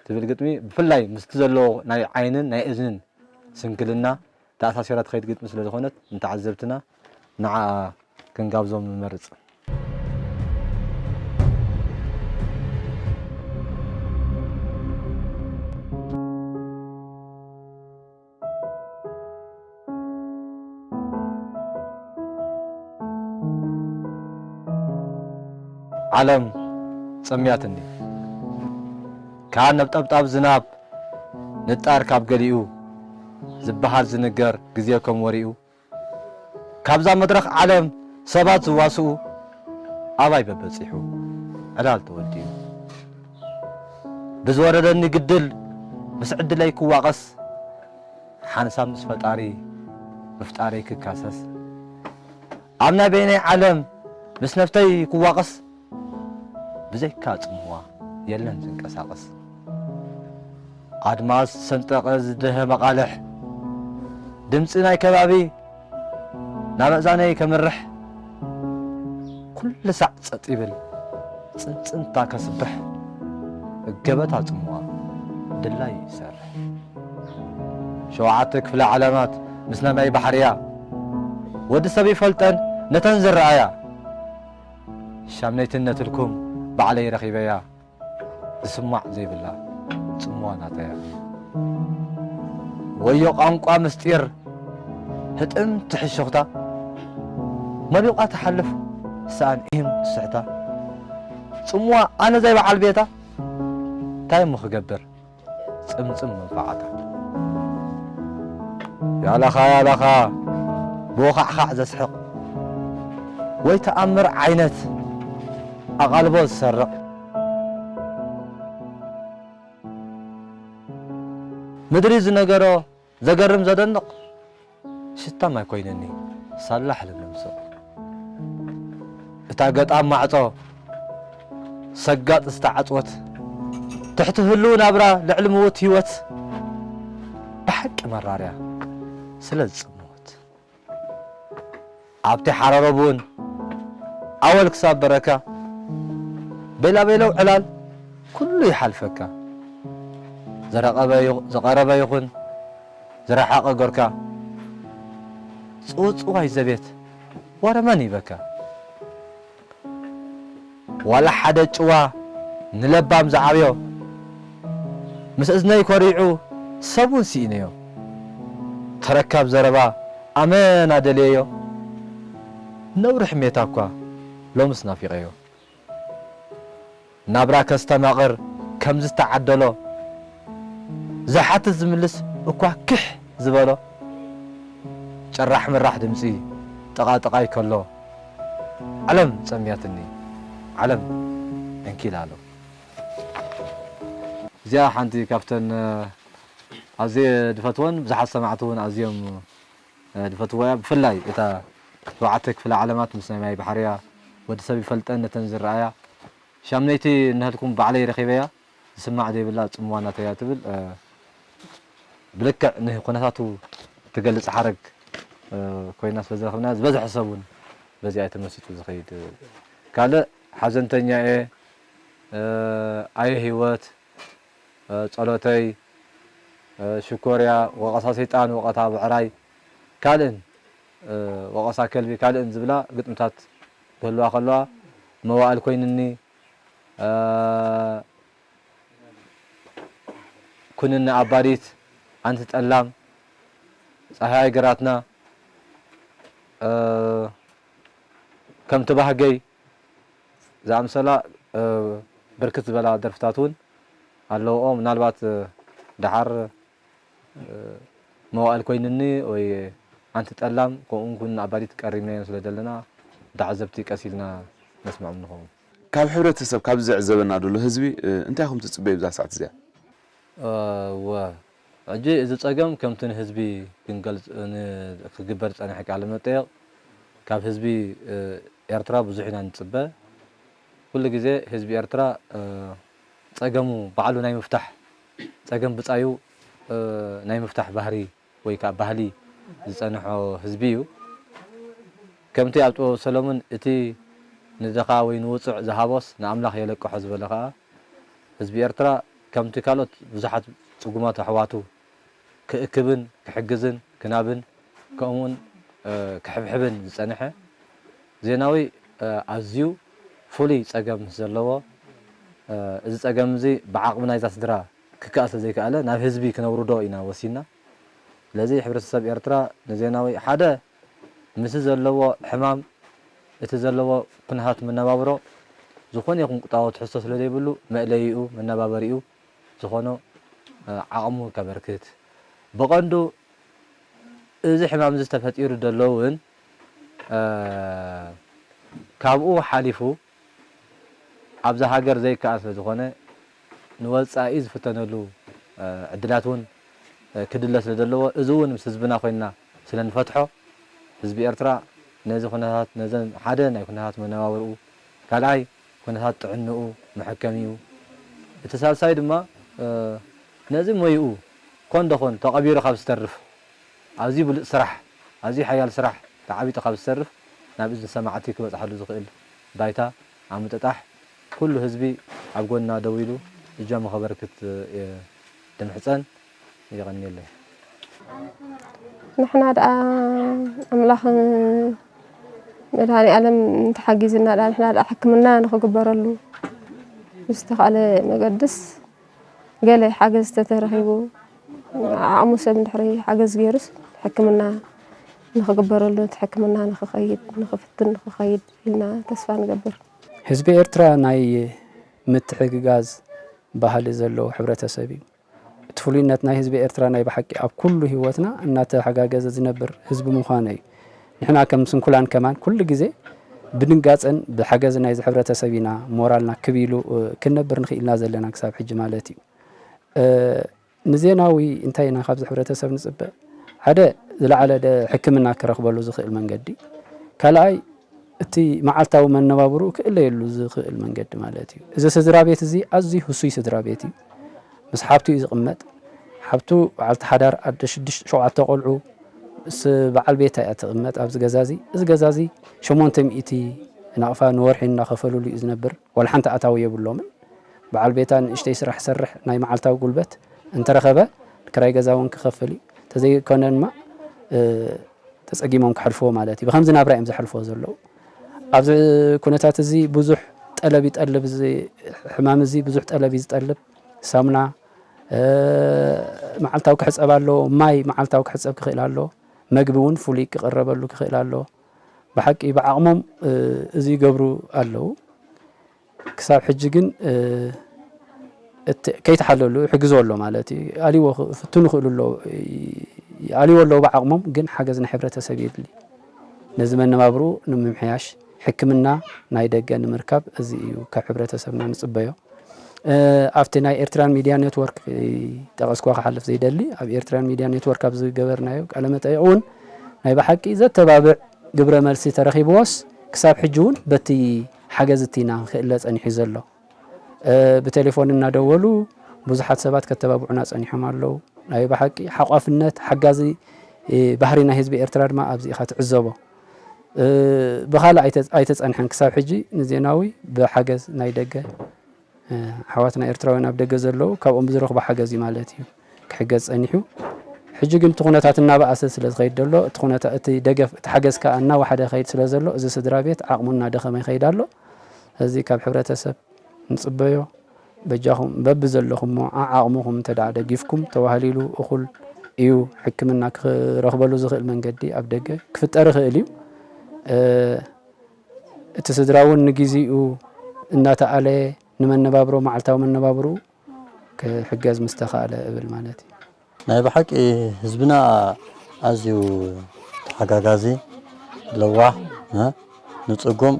ትብል ግጥሚ፣ ብፍላይ ምስቲ ዘለዎ ናይ ዓይንን ናይ እዝንን ስንክልና ተኣሳሲራ ትኸይድ ግጥሚ ስለ ዝኾነት፣ ንተዓዘብትና ንዓኣ ክንጋብዞም ንመርጽ። ዓለም ጸምያትኒ። ካብ ነብጠብጣብ ዝናብ ንጣር ካብ ገሊኡ ዝበሃል ዝንገር ግዜ ከም ወሪኡ፣ ካብዛ መድረኽ ዓለም ሰባት ዝዋስኡ ኣባይ በበጺሑ ዕላል ተወዲኡ። ብዝወረደኒ ግድል ምስ ዕድለይ ክዋቐስ፣ ሓንሳብ ምስ ፈጣሪ ምፍጣረይ ክካሰስ፣ ኣብ ናይ በይነይ ዓለም ምስ ነፍተይ ክዋቐስ፣ ብዘይካ ጽምዋ የለን ዝንቀሳቐስ። ኣድማስ ሰንጠቐ ዝደሀ መቓልሕ፣ ድምጺ ናይ ከባቢ ናብ ኣእዛነይ ከምርሕ፣ ኩሉ ሳዕ ጸጥ ይብል፣ ጽንጽንታ ከስብሕ፣ እገበታ ጽምዋ ድላይ ይሰርሕ። ሸውዓተ ክፍለ ዓለማት ምስና ናይ ባሕርያ፣ ወዲ ሰብ ይፈልጠን ነተን ዝረኣያ። ሻምነይትን ነትልኩም ባዕለይ ረኺበያ፣ ዝስማዕ ዘይብላ ጽምዋ ናተያ። ወዮ ቋንቋ ምስጢር፣ ህጥም ትሕሽኽታ፣ መቢቋ ትሓልፍ፣ ሰኣን ኢህም ትስሕታ። ጽምዋ ኣነ ዘይ በዓል ቤታ፣ እንታይ እሞ ክገብር? ጽምጽም መንፋዓታ። ያላኻ ያላኻ ብወኻዕኻዕ ዘስሕቕ፣ ወይ ተኣምር ዓይነት ኣቓልቦ ዝሰርቕ። ምድሪ ዝነገሮ ዘገርም ዘደንቕ፣ ሽታ ማይ ኮይንኒ ሳላ ሕልምልም ሱቕ። እታ ገጣም ማዕጾ ሰጋጥ ዝተዓጽወት፣ ትሕቲ ህሉው ናብራ ልዕሊ ምዉት ህይወት፣ ብሓቂ መራርያ ስለ ዝጽምወት። ኣብቲ ሓረሮ ቡን ኣወል ክሳብ በረካ፣ ቤላቤለው ዕላል ኩሉ ይሓልፈካ። ዝረቐበ ይኹ-፣ ዝቐረበ ይኹን ዝረሓቐ ጎርካ፣ ጽውጽዋይ ዘቤት ወረ መን ይበካ? ዋላ ሓደ ጭዋ ንለባም ዝዓብዮ፣ ምስ እዝነይ ኮሪዑ ሰብ እውን ስኢነዮ። ተረካብ ዘረባ ኣመና ደልየዮ፣ ነውሪ ሕሜታ እኳ ሎምስ ናፊቐዮ። ናብራ ከስተማቕር ከም ዝተዓደሎ፣ ዝሓትት ዝምልስ እኳ ክሕ ዝበሎ፣ ጭራሕ ምራሕ ድምጺ ጥቓ ጥቓይ ከሎ፣ ዓለም ጸምያትኒ፣ ዓለም እንኪል ኣሎ። እዚኣ ሓንቲ ካብተን ኣዝየ ድፈትወን ብዙሓት ሰማዕቲ እውን ኣዝዮም ድፈትዎ እያ። ብፍላይ እታ ሸውዓተ ክፍለ ዓለማት ምስ ናይ ማይ ባሕርያ ወዲ ሰብ ይፈልጠን ነተን ዝረኣያ ሻምነይቲ እነህልኩም ባዕለይ ረኺበያ። ዝስማዕ ዘይብላ ጽምዋ ናተይ እያ ትብል። ብልክዕ ንኩነታቱ ትገልጽ ሓረግ ኮይና ስለ ዝረኽብና ዝበዝሐ ሰብ እውን በዚኣ ተመሲጡ ዝኸይድ። ካልእ ሓዘንተኛ እየ፣ ኣየ ህይወት፣ ጸሎተይ፣ ሽኮርያ፣ ወቐሳ ሰይጣን፣ ወቐታ ብዕራይ፣ ካልእን ወቐሳ ከልቢ ካልእን ዝብላ ግጥምታት ክህልዋ ከለዋ፣ መዋእል ኮይንኒ፣ ኩንኒ ኣባዲት፣ ኣንቲ ጠላም፣ ጸሃያይ ግራትና፣ ከምቲ ባህገይ ዝኣምሰላ ብርክት ዝበላ ደርፍታት እውን ኣለውኦ። ምናልባት ደሓር መዋእል ኮይንኒ ወይ ኣንቲ ጠላም ከምኡ እውን ኩንኒ ኣባዲት ቀሪብናዮም ስለ ዘለና ንተዓዘብቲ ቀስ ኢልና ነስምዖም ንኸውን። ካብ ሕብረተሰብ፣ ካብዚ ዝዕዘበና ዘሎ ህዝቢ እንታይ ኢኹም ትጽበዩ ብዛ ሰዓት እዚኣ? እወ፣ ሕጂ እዚ ጸገም ከምቲ ንህዝቢ ክንገልጽ ን-፣ ክግበር ዝጸንሐ ቃለ መጠየቕ ካብ ህዝቢ ኤርትራ ብዙሕ ኢና ንጽበ። ኩሉ ግዜ ህዝቢ ኤርትራ ጸገሙ ባዕሉ ናይ ምፍታሕ፣ ጸገም ብጻዩ ናይ ምፍታሕ ባህሪ ወይ ከዓ ባህሊ ዝጸንሖ ህዝቢ እዩ። ከምቲ ኣብ ጥበብ ሰሎሙን እቲ ንድኻ ወይ ንውጹዕ ዝሃቦስ ንኣምላኽ የለቅሖ ዝበለ ኸኣ ህዝቢ ኤርትራ ከምቲ ካልኦት ብዙሓት ጽጉማት ኣሕዋቱ ክእክብን ክሕግዝን ክናብን ከምኡውን ክሕብሕብን ዝጸንሐ ዜናዊ ኣዝዩ ፍሉይ ጸገም ምስ ዘለዎ እዚ ጸገም እዚ ብዓቕሚ ናይዛ ስድራ ክከኣል ስለ ዘይከኣለ ናብ ህዝቢ ክነውርዶ ኢና ወሲንና። ስለዚ ሕብረተሰብ ኤርትራ ንዜናዊ ሓደ ምስዚ ዘለዎ ሕማም እቲ ዘለዎ ኩነታት መነባብሮ ዝኾነ ይኹን ቁጠባዊ ትሕዝቶ ስለ ዘይብሉ መእለይኡ መነባበሪኡ ዝኾኖ ዓቕሙ ከበርክት ብቐንዱ እዚ ሕማም እዚ ተፈጢሩ ዘሎ እውን ካብኡ ሓሊፉ ኣብዛ ሃገር ዘይከኣል ስለ ዝኾነ ንወጻኢ ዝፍተነሉ ዕድላት እውን ክድለ ስለ ዘለዎ እዚ እውን ምስ ህዝብና ኮይንና ስለ ንፈትሖ ህዝቢ ኤርትራ ነዚ ኩነታት ነዘን ሓደ ናይ ኩነታት መነባብርኡ ካልኣይ ኩነታት ጥዕንኡ መሐከሚኡ እቲ ሳልሳይ ድማ ነዚ ሞይኡ ኮን ደኾን ተቐቢሩ ካብ ዝተርፍ ኣዝዩ ብሉጽ ስራሕ ኣዝዩ ሓያል ስራሕ ተዓቢጡ ካብ ዝተርፍ ናብ እዝኒ ሰማዕቲ ክበጽሓሉ ዝኽእል ባይታ ኣብ ምጥጣሕ ኩሉ ህዝቢ ኣብ ጎና ደው ኢሉ እጃሙ ከበርክት እየ ድምሕጸን። የቐንየለይ። ንሕና ደኣ ኣምላኽ መድሃኒ ኣለም እንተሓጊዝና ደኣ ንሕና ደኣ ሕክምና ንኽግበረሉ ብዝተኻእለ መገድስ ገለ ሓገዝ ተተረኺቡ ዓቕሙ ሰብ እንድሕሪ ሓገዝ ገይሩስ ሕክምና ንኽግበረሉ እቲ ሕክምና ንኽኸይድ ንኽፍትን ንኽኸይድ ኢልና ተስፋ ንገብር። ህዝቢ ኤርትራ ናይ ምትሕግጋዝ ባህሊ ዘለዎ ሕብረተሰብ እዩ። እቲ ፍሉይነት ናይ ህዝቢ ኤርትራ ናይ ብሓቂ ኣብ ኩሉ ህይወትና እናተሓጋገዘ ዝነብር ህዝቢ ምዃኑ እዩ። ንሕና ከም ስንኩላን ከማን ኩሉ ግዜ ብድንጋጸን ብሓገዝ ናይዚ ሕብረተሰብ ኢና ሞራልና ክብ ኢሉ ክንነብር ንኽኢልና ዘለና ክሳብ ሕጂ ማለት እዩ። ንዜናዊ እንታይ ኢና ካብዚ ሕብረተሰብ ንጽበ? ሓደ ዝለዓለ ሕክምና ክረኽበሉ ዝኽእል መንገዲ፣ ካልኣይ እቲ መዓልታዊ መነባብርኡ ክእለየሉ ዝኽእል መንገዲ ማለት እዩ። እዚ ስድራ ቤት እዚ ኣዝዩ ህሱይ ስድራ ቤት እዩ። ምስ ሓብቱ እዩ ዝቕመጥ። ሓብቱ በዓልቲ ሓዳር ኣደ ሽዱሽተ ሸውዓተ ቆልዑ ምስ በዓል ቤታ እያ ትቕመጥ ኣብዚ ገዛ እዚ። እዚ ገዛ እዚ ሸሞንተ ሚእቲ ናቕፋ ንወርሒ እናኸፈልሉ እዩ ዝነብር። ዋላ ሓንቲ ኣታዊ የብሎምን። በዓል ቤታ ንእሽተይ ስራሕ ይሰርሕ፣ ናይ መዓልታዊ ጉልበት እንተረኸበ ክራይ ገዛ እውን ክኸፍል እዩ። እንተዘይኮነ ድማ ተፀጊሞም ክሓልፍዎ ማለት እዩ። ብኸምዚ ናብራ እዮም ዝሓልፍዎ ዘለዉ። ኣብዚ ኩነታት እዚ ብዙሕ ጠለብ ይጠልብ፣ እዚ ሕማም እዚ ብዙሕ ጠለብ እዩ ዝጠልብ። ሳሙና መዓልታዊ ክሕፀብ ኣለዎ፣ ማይ መዓልታዊ ክሕፀብ ክኽእል ኣለዎ፣ መግቢ እውን ፍሉይ ክቕረበሉ ክኽእል ኣለዎ። ብሓቂ ብዓቕሞም እዚ ይገብሩ ኣለዉ። ክሳብ ሕጂ ግን ከይተሓለሉ ይሕግዝዎ ኣሎ ማለት እዩ። ኣልይዎ ክፍትኑ ይኽእሉ ኣለዉ፣ ኣልይዎ ኣለዉ ብዓቕሞም፣ ግን ሓገዝ ናይ ሕብረተሰብ የድሊ። ነዚ መነባብርኡ ንምምሕያሽ ሕክምና ናይ ደገ ንምርካብ፣ እዚ እዩ ካብ ሕብረተሰብና ንጽበዮ። እ፣ ኣብቲ ናይ ኤርትራን ሚድያ ኔትወርክ፣ እ፣ ጠቐስኳ ክሓልፍ ዘይደሊ፣ ኣብ ኤርትራን ሚድያ ኔትወርክ ኣብ ዝገበርናዮ ቃለ መጠይቕ እውን ናይ ብሓቂ ዘተባብዕ ግብረ መልሲ ተረኺብዎስ፣ ክሳብ ሕጂ እውን በቲ ሓገዝ እቲ ኢና ክንክእለ ጸኒሑ ዘሎ። እ፣ ብቴሌፎን እናደወሉ ብዙሓት ሰባት ከተባብዑና ጸኒሖም ኣለዉ። ናይ ብሓቂ ሓቋፍነት፣ ሓጋዚ፣ እ፣ ባህሪ ናይ ህዝቢ ኤርትራ ድማ ኣብዚ ኢኻ ትዕዘቦ። እ፣ ብኻልእ ኣይተ-፣ ኣይተጸንሐን ክሳብ ሕጂ ንዜናዊ ብሓገዝ ናይ ደገ፣ እ፣ ኣሕዋትና ኤርትራውያን ኣብ ደገ ዘለዉ ካብኦም ብዝረኽቦ ሓገዝ እዩ ማለት እዩ ክሕገዝ ጸኒሑ። ሕጂ ግን እቲ ኩነታት እናበኣሰ ስለ ዝኸይድ ዘሎ፣ እቲ ኩነታ-፣ እቲ ደገፍ፣ እቲ ሓገዝ ከኣ እናወሓደ ይኸይድ ስለ ዘሎ፣ እዚ ስድራ ቤት ዓቕሙ እናደኸመ ይኸይድ ኣሎ። እዚ ካብ ሕብረተሰብ ንጽበዮ። በጃኹም በብዘለኹሞ ዓዓቕምኹም እንተ ደኣ ደጊፍኩም፣ ተባህሊሉ እኹል እዩ። ሕክምና ክረኽበሉ ዝኽእል መንገዲ ኣብ ደገ ክፍጠር ይኽእል እዩ። እ፣ እቲ ስድራ እውን ንግዜኡ እናተኣለየ ንመነባብሮ፣ መዓልታዊ መነባብርኡ ክሕገዝ ምስ ተኻእለ እብል ማለት እዩ። ናይ ብሓቂ ህዝብና ኣዝዩ ተሓጋጋዚ፣ ለዋህ፣ እ፣ ንጽጉም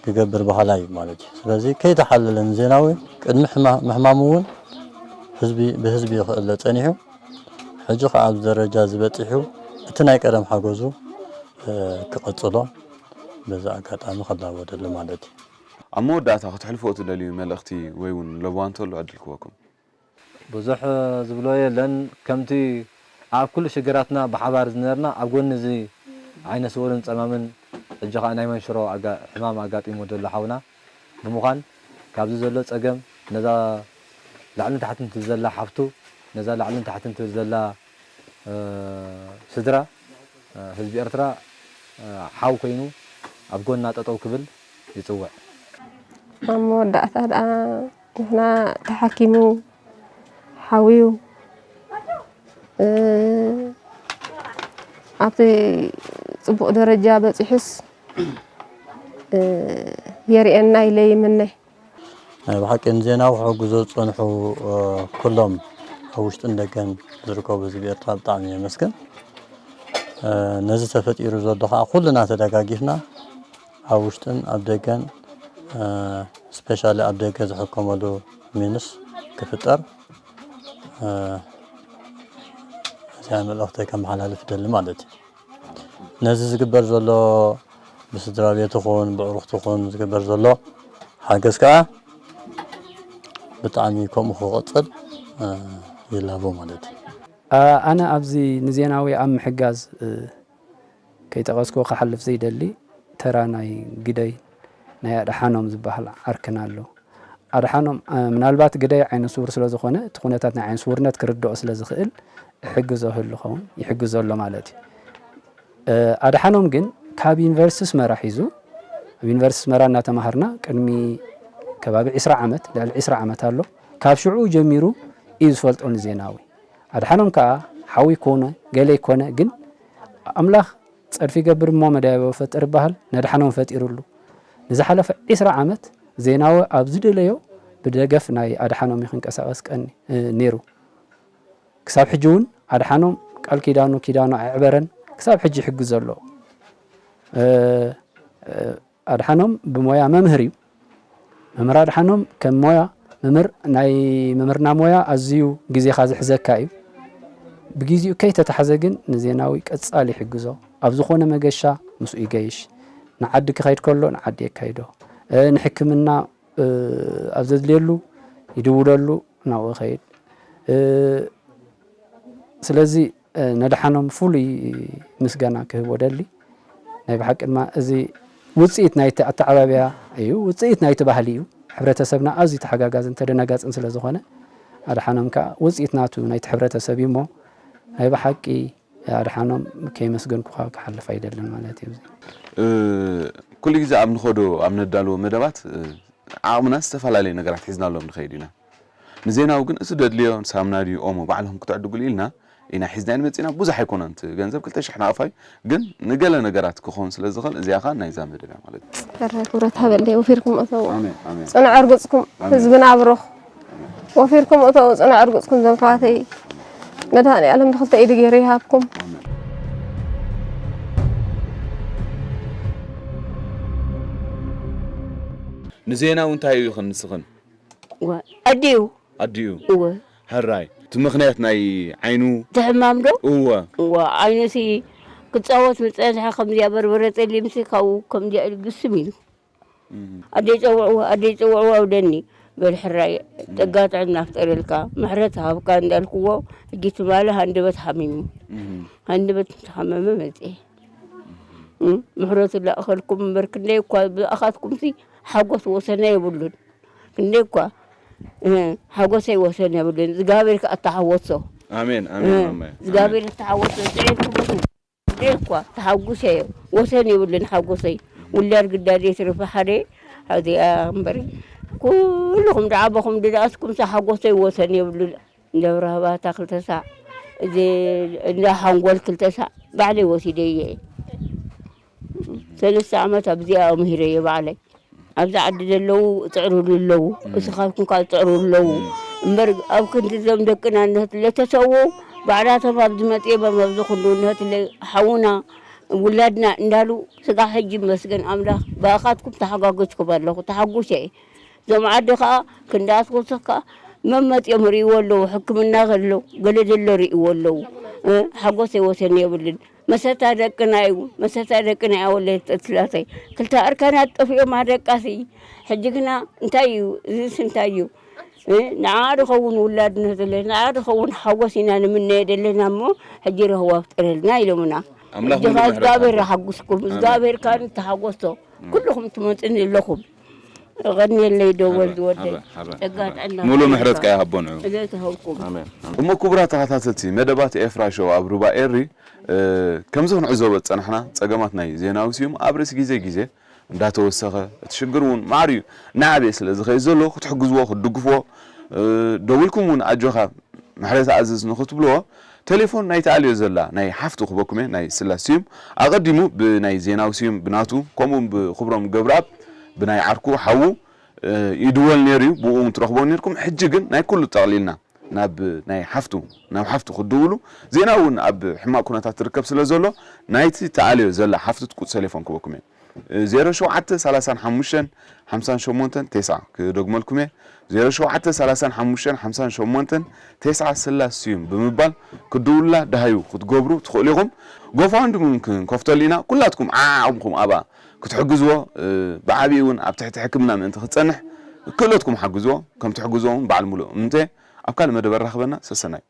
ክገብር በሃላይ እዩ ማለት እዩ። ስለዚ ከይተሓለለ ንዜናዊ ቅድሚ ሕማ-፣ ምሕማሙ እውን ህዝቢ፣ ብህዝቢ ክእለ ጸኒሑ፣ ሕጂ ከኣ ኣብዚ ደረጃ እዚ በጺሑ፣ እቲ ናይ ቀደም ሓገዙ፣ እ፣ ክቐጽሎ በዚ ኣጋጣሚ ክላወደሉ ማለት እዩ። ኣብ መወዳእታ ክትሕልፎ እትደልዩ መልእኽቲ ወይ እውን ለበዋ እንተሎ ዕድል ክህበኩም። ብዙሕ ዝብሎ የለን። ከምቲ ኣብ ኩሉ ሽግራትና ብሓባር ዝነበርና፣ ኣብ ጎኒ እዚ ዓይነ ስውርን ጸማምን፣ ሕጂ ኸኣ ናይ መንሽሮ ኣጋ-፣ ሕማም ኣጋጢሞ ዘሎ ሓውና ብምዃን፣ ካብዚ ዘሎ ጸገም፣ ነዛ ላዕልን ታሕትን ትብል ዘላ ሓፍቱ፣ ነዛ ላዕልን ታሕትን ትብል ዘላ፣ እ፣ ስድራ፣ እ፣ ህዝቢ ኤርትራ፣ እ፣ ሓው ኮይኑ ኣብ ጎና ጠጠው ክብል ይጽውዕ። ኣብ መወዳእታ ደኣ ንሕና ተሓኪሙ ሓውዩ፣ እ፣ ኣብቲ ጽቡቕ ደረጃ በጺሑስ፣ እ፣ የርእየና ኢለ ይምነ። ናይ ብሓቂ ንዜናዊ ክሕግዞ ዝጸንሑ፣ እ፣ ኩሎም ኣብ ውሽጥን ደገን ዝርከቡ ህዝቢ ኤርትራ ብጣዕሚ የመስግን። እ፣ ነዚ ተፈጢሩ ዘሎ ከኣ ኩልና ተደጋጊፍና ኣብ ውሽጥን ኣብ ደገን፣ እ፣ ስፔሻሊ ኣብ ደገ ዝሕከመሉ ሚንስ ክፍጠር፣ እ፣ እዚኣ መልእኽተይ ከመሓላልፍ እደሊ ማለት እዩ። ነዚ ዝግበር ዘሎ ብስድራ ቤት ይኹን ብዕሩኽቲ ይኹን ዝግበር ዘሎ ሓገዝ ከኣ ብጣዕሚ ከምኡ ክቕጽል፣ እ፣ ይላቦ ማለት እዩ። ኣ-፣ ኣነ ኣብዚ ንዜናዊ ኣብ ምሕጋዝ፣ እ፣ ከይጠቐስኩ ክሓልፍ ዘይደሊ ተራ ናይ ግደይ፣ ናይ ኣድሓኖም ዝበሃል ዓርክና ኣሎ። ኣድሓኖም፣ እ፣ ምናልባት ግደይ ዓይነ ስውር ስለ ዝኾነ፣ እቲ ኩነታት ናይ ዓይነ ስውርነት ክርድኦ ስለ ዝኽእል፣ እሕግዞ ህሉ ኸውን፣ ይሕግዞ ኣሎ ማለት እዩ። እ፣ ኣድሓኖም ግን ካብ ዩኒቨርሲቲ ኣስመራ ሒዙ፣ ኣብ ዩኒቨርሲቲ ኣስመራ እናተማሃርና ቅድሚ ከባቢ ዒስራ ዓመት፣ ልዕሊ ዒስራ ዓመት ኣሎ፣ ካብ ሽዑ ጀሚሩ እዩ ዝፈልጦ ንዜናዊ። ኣድሓኖም ከኣ ሓዊ ኮነ፣ ገለ ይኮነ፣ ግን ኣምላኽ ጸድፊ ይገብር እሞ መደያይቦ ይፈጥር ይበሃል፣ ነድሓኖም ፈጢሩሉ። ንዝሓለፈ ዒስራ ዓመት ዜናዊ ኣብ ዝደለዮ ብደገፍ ናይ ኣድሓኖም እዩ ክንቀሳቐስ ቀኒ-፣ እ፣ ነይሩ። ክሳብ ሕጂ እውን ኣድሓኖም ቃል ኪዳኑ፣ ኪዳኑ ኣየዕበረን፣ ክሳብ ሕጂ ይሕግዞ ኣሎ። እ፣ እ፣ ኣድሓኖም ብሞያ መምህር እዩ። መምህር ኣድሓኖም ከም ሞያ መምህር፣ ናይ መምህርና ሞያ ኣዝዩ ግዜኻ ዝሕዘካ እዩ። ብግዜኡ ከይተታሕዘ ግን ንዜናዊ ቀጻሊ ይሕግዞ። ኣብ ዝኾነ መገሻ ምስኡ ይገይሽ። ንዓዲ ክኸይድ ከሎ ንዓዲ የካይዶ። እ፣ ንሕክምና፣ እ፣ ኣብ ዘድልየሉ ይድውለሉ፣ ናብኡ ይኸይድ። እ፣ ስለዚ፣ እ፣ ነድሓኖም ፍሉይ ምስጋና ክህቦ ደሊ። ናይ ብሓቂ ድማ እዚ ውጽኢት ናይቲ ኣተዓባብያ እዩ፣ ውጽኢት ናይቲ ባህሊ እዩ። ሕብረተሰብና ኣዝዩ ተሓጋጋዝን ተደናጋጽን ስለ ዝኾነ፣ ኣድሓኖም ከኣ ውጽኢት ናቱ ናይቲ ሕብረተሰብ እዩ እሞ፣ ናይ ብሓቂ ኣድሓኖም ከየመስገንኩኻ ክሓልፍ ኣይደልን ማለት እዩ። እ፣ ኩሉ ግዜ ኣብ ንኸዶ፣ ኣብ ነዳልዎ መደባት፣ እ፣ ዓቕምና ዝተፈላለየ ነገራት ሒዝናሎም ንኸይድ ኢና። ንዜናዊ ግን እቲ ደድልዮ ሳሙና ድዩ ኦሞ ባዕልኹም ክትዕድጉሉ ኢልና ኢና ሒዝና መጺና። ብዙሕ ኣይኮነን እቲ ገንዘብ፣ ክልተ ሽሕ ናቕፋ እዩ፣ ግን ንገለ ነገራት ክኸውን ስለ ዝኽእል እዚኣ ኸኣ ናይዛ መደብ እያ ማለት እዩ። ሕራይ ክብረት ሃበለይ፣ ወፊርኩም እተዉ። ኣሜን፣ ኣሜን። ጽኑዕ ዕርግጽኩም፣ ኣሜን። ህዝብና ኣብሩኽ። ወፊርኩም እተዉ፣ ጽኑዕ ዕርግጽኩም ዘም ኣሕዋተይ። መድሃኔ ኣለም ብኽልተ ኢዱ ገይሩ ይሃብኩም። ኣሜን። ንዜናዊ እንታይ እዩ ይኽን ንስኽን? እወ ኣዲኡ ኣዲኡ እወ ሕራይ እቲ ምኽንያት ናይ ዓይኑ ትሕማም ዶ እወ እወ ዓይኑሲ ክፃወት ምፀንሐ ከምዚኣ በርበረ ፀሊምሲ ካብኡ ከምዚኣ ኢሉ ግስም ኢሉ ኣደይ ፀውዕዎ ኣደይ ፀውዕዎ ኣውደኒ በል ሕራይ ፀጋ ጥዕና ፍጠረልካ ምሕረት ሃብካ እንዳልክዎ ሕጂ ትማሊ ሃንደበት ሓሚሙ ሃንደበት ተሓመመ መፅኤ ምሕረቱ ላእኸልኩም እምበር ክንደይ እኳ ብኣኻትኩምሲ ሓጎስ ወሰነ የብሉን ክንደይ እኳ ሓጎሰይ ወሰን የብሉን እግዚኣብሔር ከዓ ተሓወሶ ኣሜን ኣሜን ማማየ እግዚኣብሔር ተሓወሶ ጥዒልኩም ክንደይ እኳ ተሓጉሰ ወሰን የብሉን ሓጎሰይ ውላድ ግዳድ የትርፊ ሓደ ኣብዚኣ እምበር ኩልኹም ደዓበኹም ድደኣስኩም ሓጎሰይ ወሰን የብሉን ደብረ ሃባታ ክልተ ሳዕ እዚ እንዳ ሓንጎል ክልተ ሳዕ ባዕለይ ወሲደየ ሰለስተ ዓመት ኣብዚኣ ኣምሂረየ ባዕለይ ኣብዚ ዓዲ ዘለዉ ይፅዕሩሉ ኣለዉ እስኻትኩም ከዓ ትፅዕሩ ኣለዉ እምበር ኣብ ክንዲ እዞም ደቅና እነህትለ ተሰዉ ባዕላቶም ኣብዚ መፅኦም ኣብዚ ኩሉ እነህትለ ሓውና ውላድና እንዳሉ ስጋ ሕጂ መስገን ኣምላኽ ብኣኻትኩም ተሓጋገዝኩም ኣለኹ ተሓጉሰ እየ እዞም ዓዲ ከዓ ክንዳስኩስካ መመፅኦም ርእይዎ ኣለዉ ሕክምና ከሎ ገለ ዘሎ ርእይዎ ኣለዉ ሓጎሰይ ወሰን የብልን መሰታ ደቅና እዩ መሰታ ደቅና እያ ወለድ ተስላሰይ ክልተ ኣርካናት ጠፊኦም ኣደቃሲ ሕጂ ግና እንታይ እዩ እዚስ እንታይ እዩ ንዓ ድኸውን ውላድነት ደለ ንዓ ድኸውን ሓጎስ ኢና ንምነየ ደለና እሞ ሕጂ ረህዋ ፍጠረልና ኢሎምና ኣምላኽ ሕጂ ሙሉ ኸዓ ምሕረት እግዚኣብሔር ይሃቦ። ሓጉስኩም እግዚኣብሔር ካን ተሓጎሶ ኩልኹም ትመፅኒ ኣለኹም እቐንየለይ ደወል ዝወደይ ሓበ- ሓበ- ጸጋ ሓበ። ጥዕና ሙሉ ይሃብካ። ምሕረት ከኣ ይሃቦ ንዑ እለ ተሃብኩም ኣሜን። እሞ ክቡራት ተኸታተልቲ መደባት ኤፍራ ሾው ኣብ ሩባ ኤሪ እ፣ ከምዚ ክንዕዘቦ ዝጸናሕና ጸገማት ናይ ዜናዊ ስዩም ኣብ ርእሲ ግዜ ግዜ እንዳተወሰኸ እቲ ሽግር እውን ማዕርዩ እናዓበየ ስለ ዝኸይድ ዘሎ ክትሕግዝዎ ክትድግፍዎ እ፣ ደዊልኩም እውን ኣጆኻ ምሕረት ኣዝዝ ንኽትብልዎ ቴሌፎን ናይ ተኣልዮ ዘላ ናይ ሓፍቱ ክበኩም እየ ናይ ስላስ ስዩም ኣቐዲሙ ብናይ ዜናዊ ስዩም ብናቱ ከምኡ እውን ብክብሮም ገብረኣብ ብናይ ዓርኩ ሓዉ እ፣ ይድወል ነይሩ እዩ ብኡ እውን ትረኽቦ ነርኩም ሕጂ ግን ናይ ኩሉ ጠቕሊልና ናብ ናይ ሓፍቱ ናብ ሓፍቱ ክድውሉ ዜና እውን ኣብ ሕማቕ ኩነታት ትርከብ ስለ ዘሎ ናይቲ ተኣልዮ ዘላ ሓፍቱ ትቁፅ ቴሌፎን ክበኩም እየ ዜሮ ሸውዓተ ሰላሳን ሓሙሽተን ሓምሳን ሸሞንተን ቴስዓ ክደግመልኩም እየ ዜሮ ሸውዓተ ሰላሳን ሓሙሽተን ሓምሳን ሸሞንተን ቴስዓ ስላስ ስዩም ብምባል ክድውሉላ ደሃዩ ክትገብሩ ትኽእሉ ኢኹም ጎፋንድሚ እውን ክንከፍተሉ ኢና ኩላትኩም ዓዓቕምኩም ኣብኣ ክትሕግዝዎ ብዓብዪ እውን ኣብ ትሕቲ ሕክምና ምእንቲ ክትፀንሕ ክእለትኩም ሓግዝዎ ከም ትሕግዝዎ እውን በዓል ሙሉእ እምንቶ እየ ኣብ ካልእ መደብ ኣራኽበና ሰሰናዩ